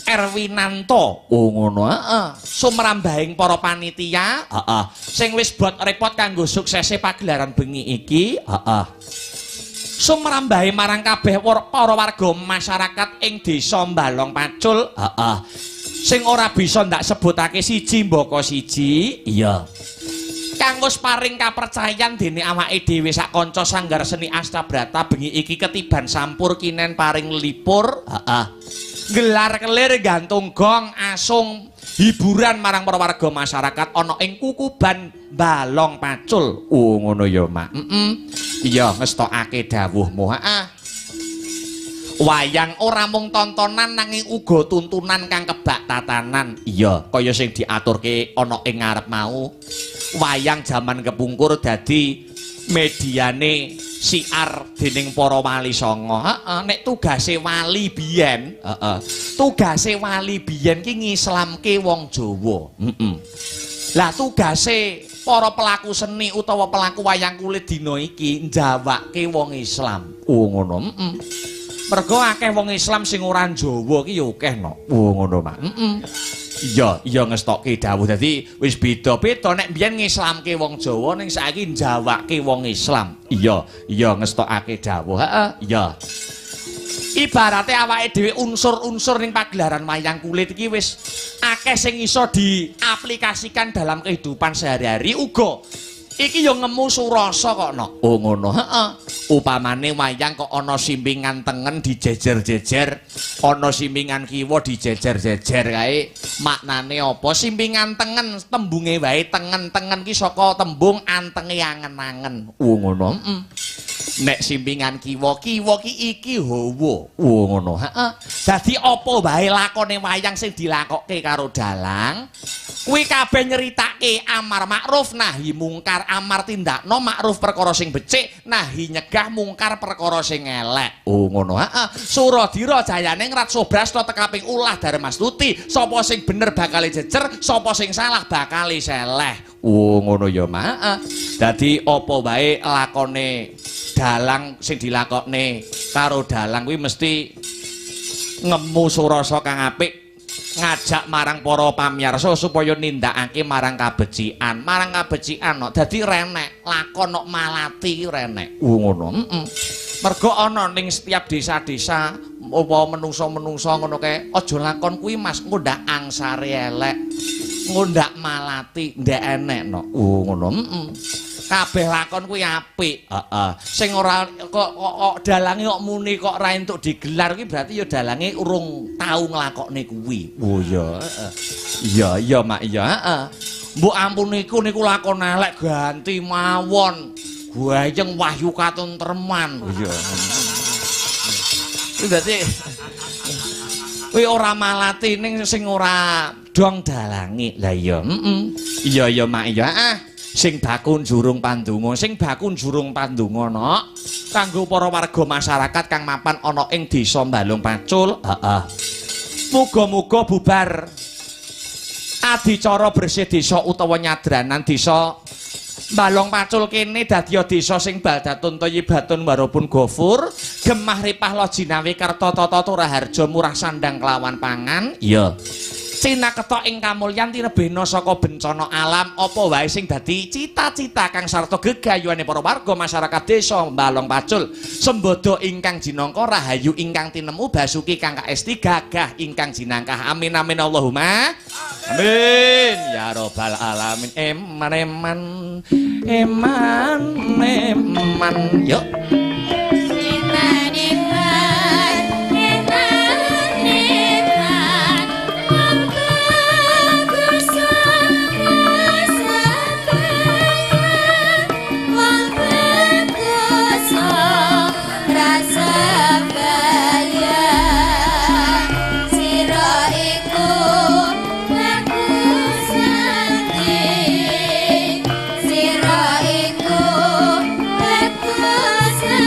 Erwinanto. Oh ngono, heeh. Sumrambahing para panitia, heeh. Sing wis bot repot kanggo suksese pagelaran bengi iki, heeh. Sumrambahe marang kabeh para warga masyarakat ing Desa Balong Pacul, heeh. Sing ora bisa ndak sebutake siji mbaka siji, iya. Kang wis paring kapercayan dene awake dhewe sak kanca Sanggar Seni Astabrata bengi iki ketiban sampur kinen paring lipur, heeh. Gelar kelir gantung gong asung hiburan marang para warga masyarakat ana ing Kukuban Balong Pacul. Oh ngono ya, Mak. Heeh. Iya, ngestokake dawuhmu, heeh. Wayang ora mung tontonan nanging uga tuntunan kang kebak tatanan. Iya, kaya sing diaturke ana ing ngarep mau. Wayang jaman kepungkur dadi mediane siar dening para wali sanga. Heeh, nek tugase wali biyen, heeh. Tugase wali biyen ki ngislamke wong Jawa. Heeh. Lah tugase para pelaku seni utawa pelaku wayang kulit dina iki njawake wong Islam. Oh ngono, heeh. Mergo akeh wong Islam sing ora Jawa ki ya akeh no. Oh ngono, Mak. Heeh. Iya, iya ngestokke dawuh. Dadi wis beda-beda nek biyen ngislamke wong Jawa ning saiki njawake wong Islam. Iya, iya ngestokake dawuh. Heeh, iya. Ibarate awake dhewe unsur-unsur ning pagelaran wayang kulit iki wis akeh sing iso diaplikasikan dalam kehidupan sehari-hari uga. Iki ya ngemu surasa kok no. Oh ngono, heeh. Upamane wayang kok ana simpingan tengen dijejer-jejer, ana simpingan kiwa dijejer-jejer kae maknane apa? Simpingan tengen tembunge wae tengen-tengen ki saka tembung antenge angen-angen. Oh ngono, heeh. Nek simpingan kiwa, kiwa ki iki hawa. Oh ngono, heeh. Dadi apa wae lakone wayang sing dilakokke karo dalang kuwi kabeh nyeritake amar makruf nahi mungkar, amar tindakno makruf perkara sing becik, nahi nyegah mungkar perkara sing elek. Oh ngono, heeh. Suradira jayane ngrat sobrasta tekaping ulah Darmastuti, sapa sing bener bakale jejer, sapa sing salah bakale seleh. Oh ngono ya, Mak. Heeh. Dadi apa wae lakone dalang sing dilakokne karo dalang kuwi mesti ngemu surasa kang apik, ngajak marang para pamiyarsa supaya nindakake marang kabecikan, marang kabecikan no. Dadi renek lakon nok malati ki renek. Oh ngono, heeh. Mergo ana ning setiap desa-desa apa menungso-menungso ngono kae, aja lakon kuwi Mas, ngundhak angsare elek, ngundhak malati ndek enek no. Oh ngono, heeh. Kabeh lakon kuwi apik. Heeh. Sing ora kok dalange kok muni kok ora entuk digelar kuwi berarti ya dalange urung tau nglakokne kuwi. Oh iya, heeh. Iya, iya Mak, iya, heeh. Mbok ampun niku niku lakon elek ganti mawon. Gayeng Wahyu Katentreman. Iya. Kuwi berarti kuwi ora malati ning sing ora Dong dalange. Lah iya, heeh. Iya iya Mak iya. Ah, sing baku njurung pandonga, sing baku njurung pandonga nok kanggo para warga masyarakat kang mapan ana ing Desa Balung Pacul. Heeh. Muga-muga bubar adicara bersih desa utawa nyadranan desa Balong Pacul kene dadi desa sing baldatun thayyibatun warupun gofur, gemah ripah lo jinawi kerta tata turaharja murah sandang kelawan pangan. Iya. Cinaketok ing kamulyan tinebihna saka bencana alam apa wae sing dadi cita-cita kang sarta gegayuhane para warga masyarakat desa Balong Pacul. Sembodo ingkang jinangka rahayu ingkang tinemu basuki kang kaesti gagah ingkang jinangkah. Amin amin Allahumma amin ya robbal alamin. Eman eman eman eman yuk. Eman eman eman eman wong bagus rasa bayang, wong bagus rasa bayang, sira iku bagus ati, sira iku bagus.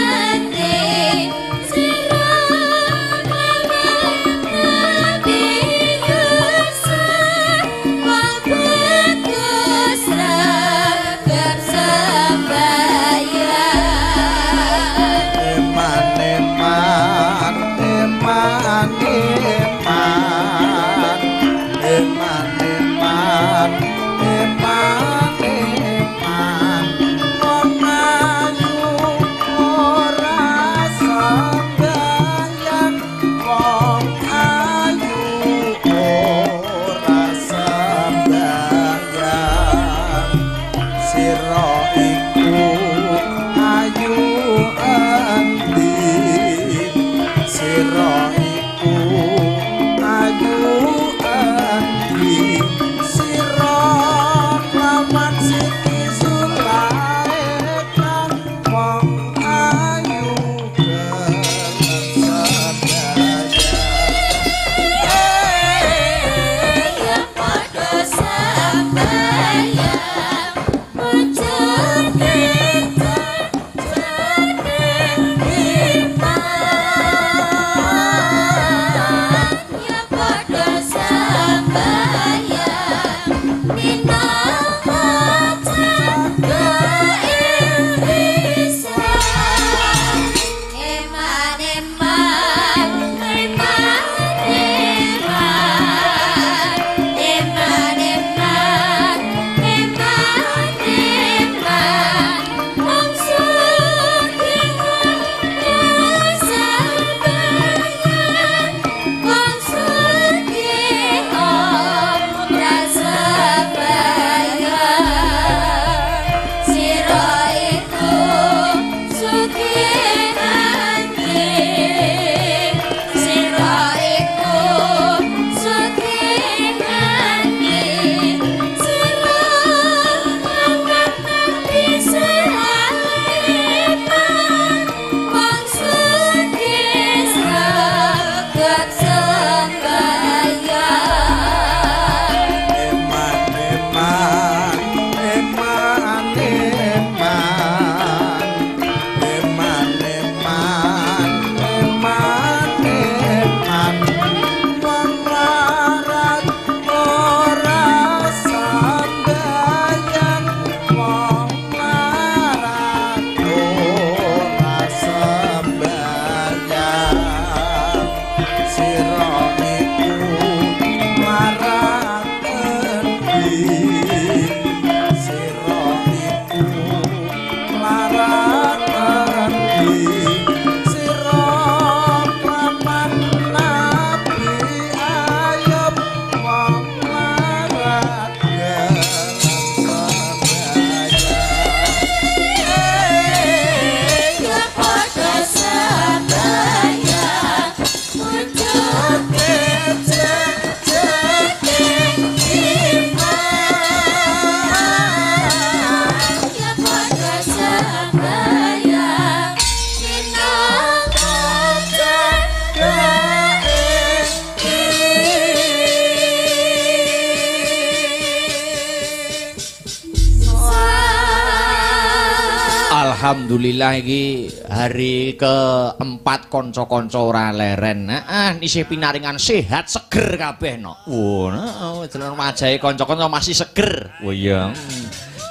Alhamdulillah iki hari keempat kanca-kanca ora leren. Heeh, isih pinaringan sehat seger kabeh no. Wah, heeh, delok wajahe kanca-kanca masih seger. Oh iya.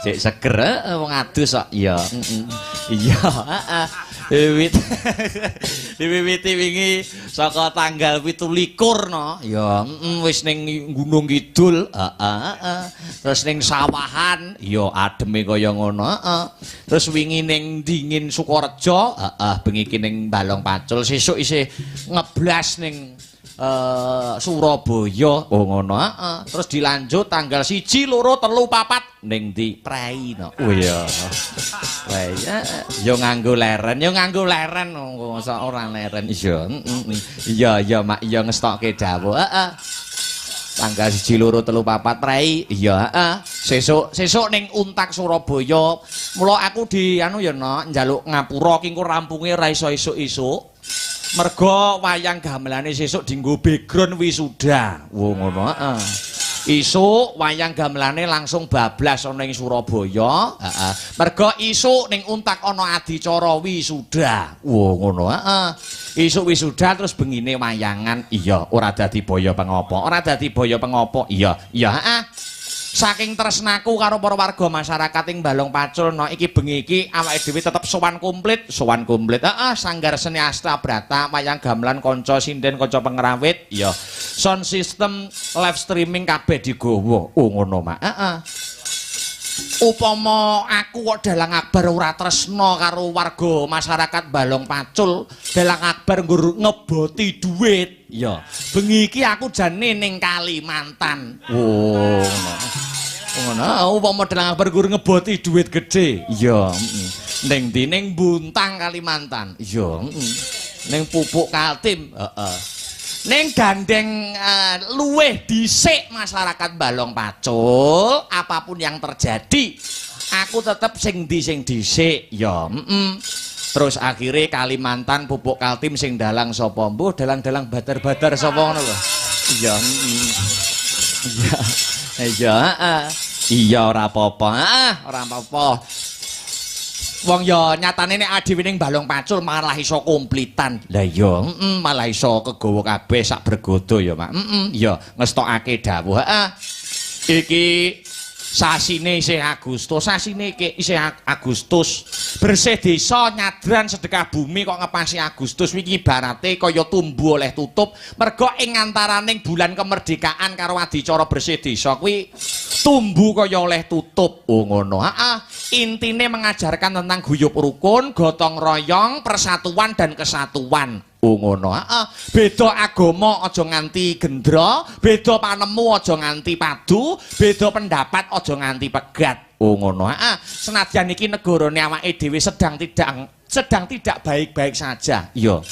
Cek seger wong adus kok. Iya. Iya, heeh. Wiwit wingi saka tanggal 27 no. Ya, wis ning Gunung Kidul, heeh. Terus ning sawahan, ya ademe kaya ngono, heeh. Terus wingi ning Dingin Sukorejo, heeh, bengi iki ning Balong Pacul, sesuk isih ngeblas ning Surabaya, oh ngono, heeh. Terus dilanjut tanggal 1, 2, 3, 4 ning ndi? Prei no. Oh iya. Prei. Ya nganggo leren, ya nganggo leren mosok ora leren. Iya, iya, iya mak, iya ngestokke dawuh, heeh. Tanggal 1, 2, 3, 4 prei. Iya, heeh. Sesuk, sesuk ning Untak Surabaya. Mula aku di anu ya no, njaluk ngapura ki engko rampunge ora iso esuk-esuk. Mergo wayang gamelane sesuk dienggo background wisuda. Wo ngono, heeh. Isuk wayang gamelane langsung bablas ana ing Surabaya, heeh. Mergo isuk ning Untak ana adicara wisuda. Wo ngono, heeh. Isuk wisuda terus bengine wayangan. Iya, ora dadi boyo pengopo. Ora dadi boyo pengopo. Iya, iya, heeh. Saking tresnaku karo para warga masyarakat ing Balong Pacul no iki bengi iki awake dhewe tetep sowan komplit, sowan komplit. Heeh, Sanggar Seni Asta Brata, wayang gamelan kanca sinden, kanca pengrawit, iya. Sound system live streaming kabeh digawa. Oh ngono, Mak. Heeh. Upama aku kok Dalang Akbar ora tresna karo warga masyarakat Balong Pacul, Dalang Akbar nggur ngeboti duit. Iya. Bengi iki aku jane ning Kalimantan. Oh, ngono. Ngono, upama Dalang Akbar nggur ngeboti duit gedhe. Iya, heeh. Ning ndi? Ning Buntang Kalimantan. Iya, heeh. Ning Pupuk Kaltim, heeh. Ning gandeng luweh dhisik masyarakat Balong Pacul, apapun yang terjadi, aku tetep sing ndi sing dhisik, ya, heeh. Terus akhirnya Kalimantan Pupuk Kaltim sing dalang sapa? Mbuh dalang-dalang badar-badar sapa ngono lho. Iya, heeh. Iya. Iya, heeh. Iya ora apa-apa, heeh, ora apa-apa. Wong ya nyatane nek dhewe ning Balong Pacul malah iso komplitan. Lah iya, heeh, malah iso kegawa kabeh sak bergodo ya, Mak. Heeh, iya ngestokake dawuh, heeh. Iki sasine isih Agustus, sasine iki isih Agustus. Bersih desa nyadran sedekah bumi kok ngepasi Agustus wingi ibarate kaya tumbu oleh tutup. Mergo ing antaraning bulan kemerdekaan karo adicara bersih desa kuwi tumbu kaya oleh tutup. Oh ngono, heeh. Intine mengajarkan tentang guyub rukun, gotong royong, persatuan dan kesatuan. Oh ngono, heeh. Beda agama aja nganti gendra, beda panemu aja nganti padu, beda pendapat aja nganti pegat. Oh ngono, heeh. Senadyan iki negarane awake dhewe sedang tidak baik-baik saja. Iya.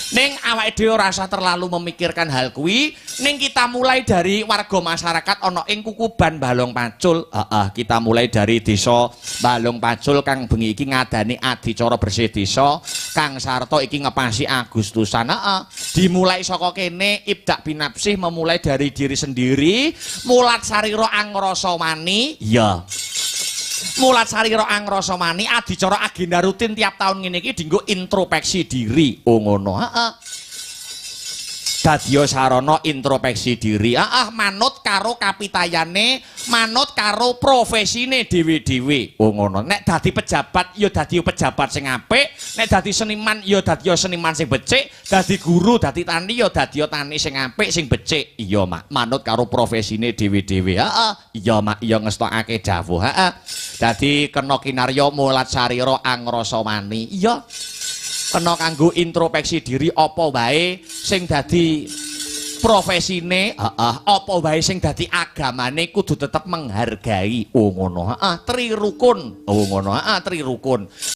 Ning awake dhewe ora usah terlalu memikirkan hal kuwi, ning kita mulai dari warga masyarakat ana ing Kukuban Balong Pacul. Heeh, kita mulai dari desa Balong Pacul kang bengi iki ngadani adicara bersih desa, Kang Sarto iki ngepasi Agustusan. Heeh. Dimulai saka kene ibdak binapsih, memulai dari diri sendiri, mulat sarira angrasa wani. Iya. Mulat sarira angrasa wani adicara agenda rutin tiap tahun ngene iki dienggo introspeksi diri. Oh ngono, heeh. Dadya sarana introspeksi diri. Heeh, manut karo kapitayane, manut karo profesine dhewe-dhewe. Oh ngono. Nek dadi pejabat ya dadi pejabat sing apik, nek dadi seniman ya dadi seniman sing becik, dadi guru, dadi tani ya dadi tani sing apik, sing becik. Iya, Mak, manut karo profesine dhewe-dhewe. Heeh. Iya, Mak, iya ngestokake dawuh. Heeh. Dadi kena kinarya mulat sarira angrasa wani. Iya. Kena kanggo introspeksi diri apa wae sing dadi profesine, heeh, apa wae sing dadi agamane kudu tetep menghargai. Oh ngono, heeh, trirukun. Oh ngono, heeh, trirukun.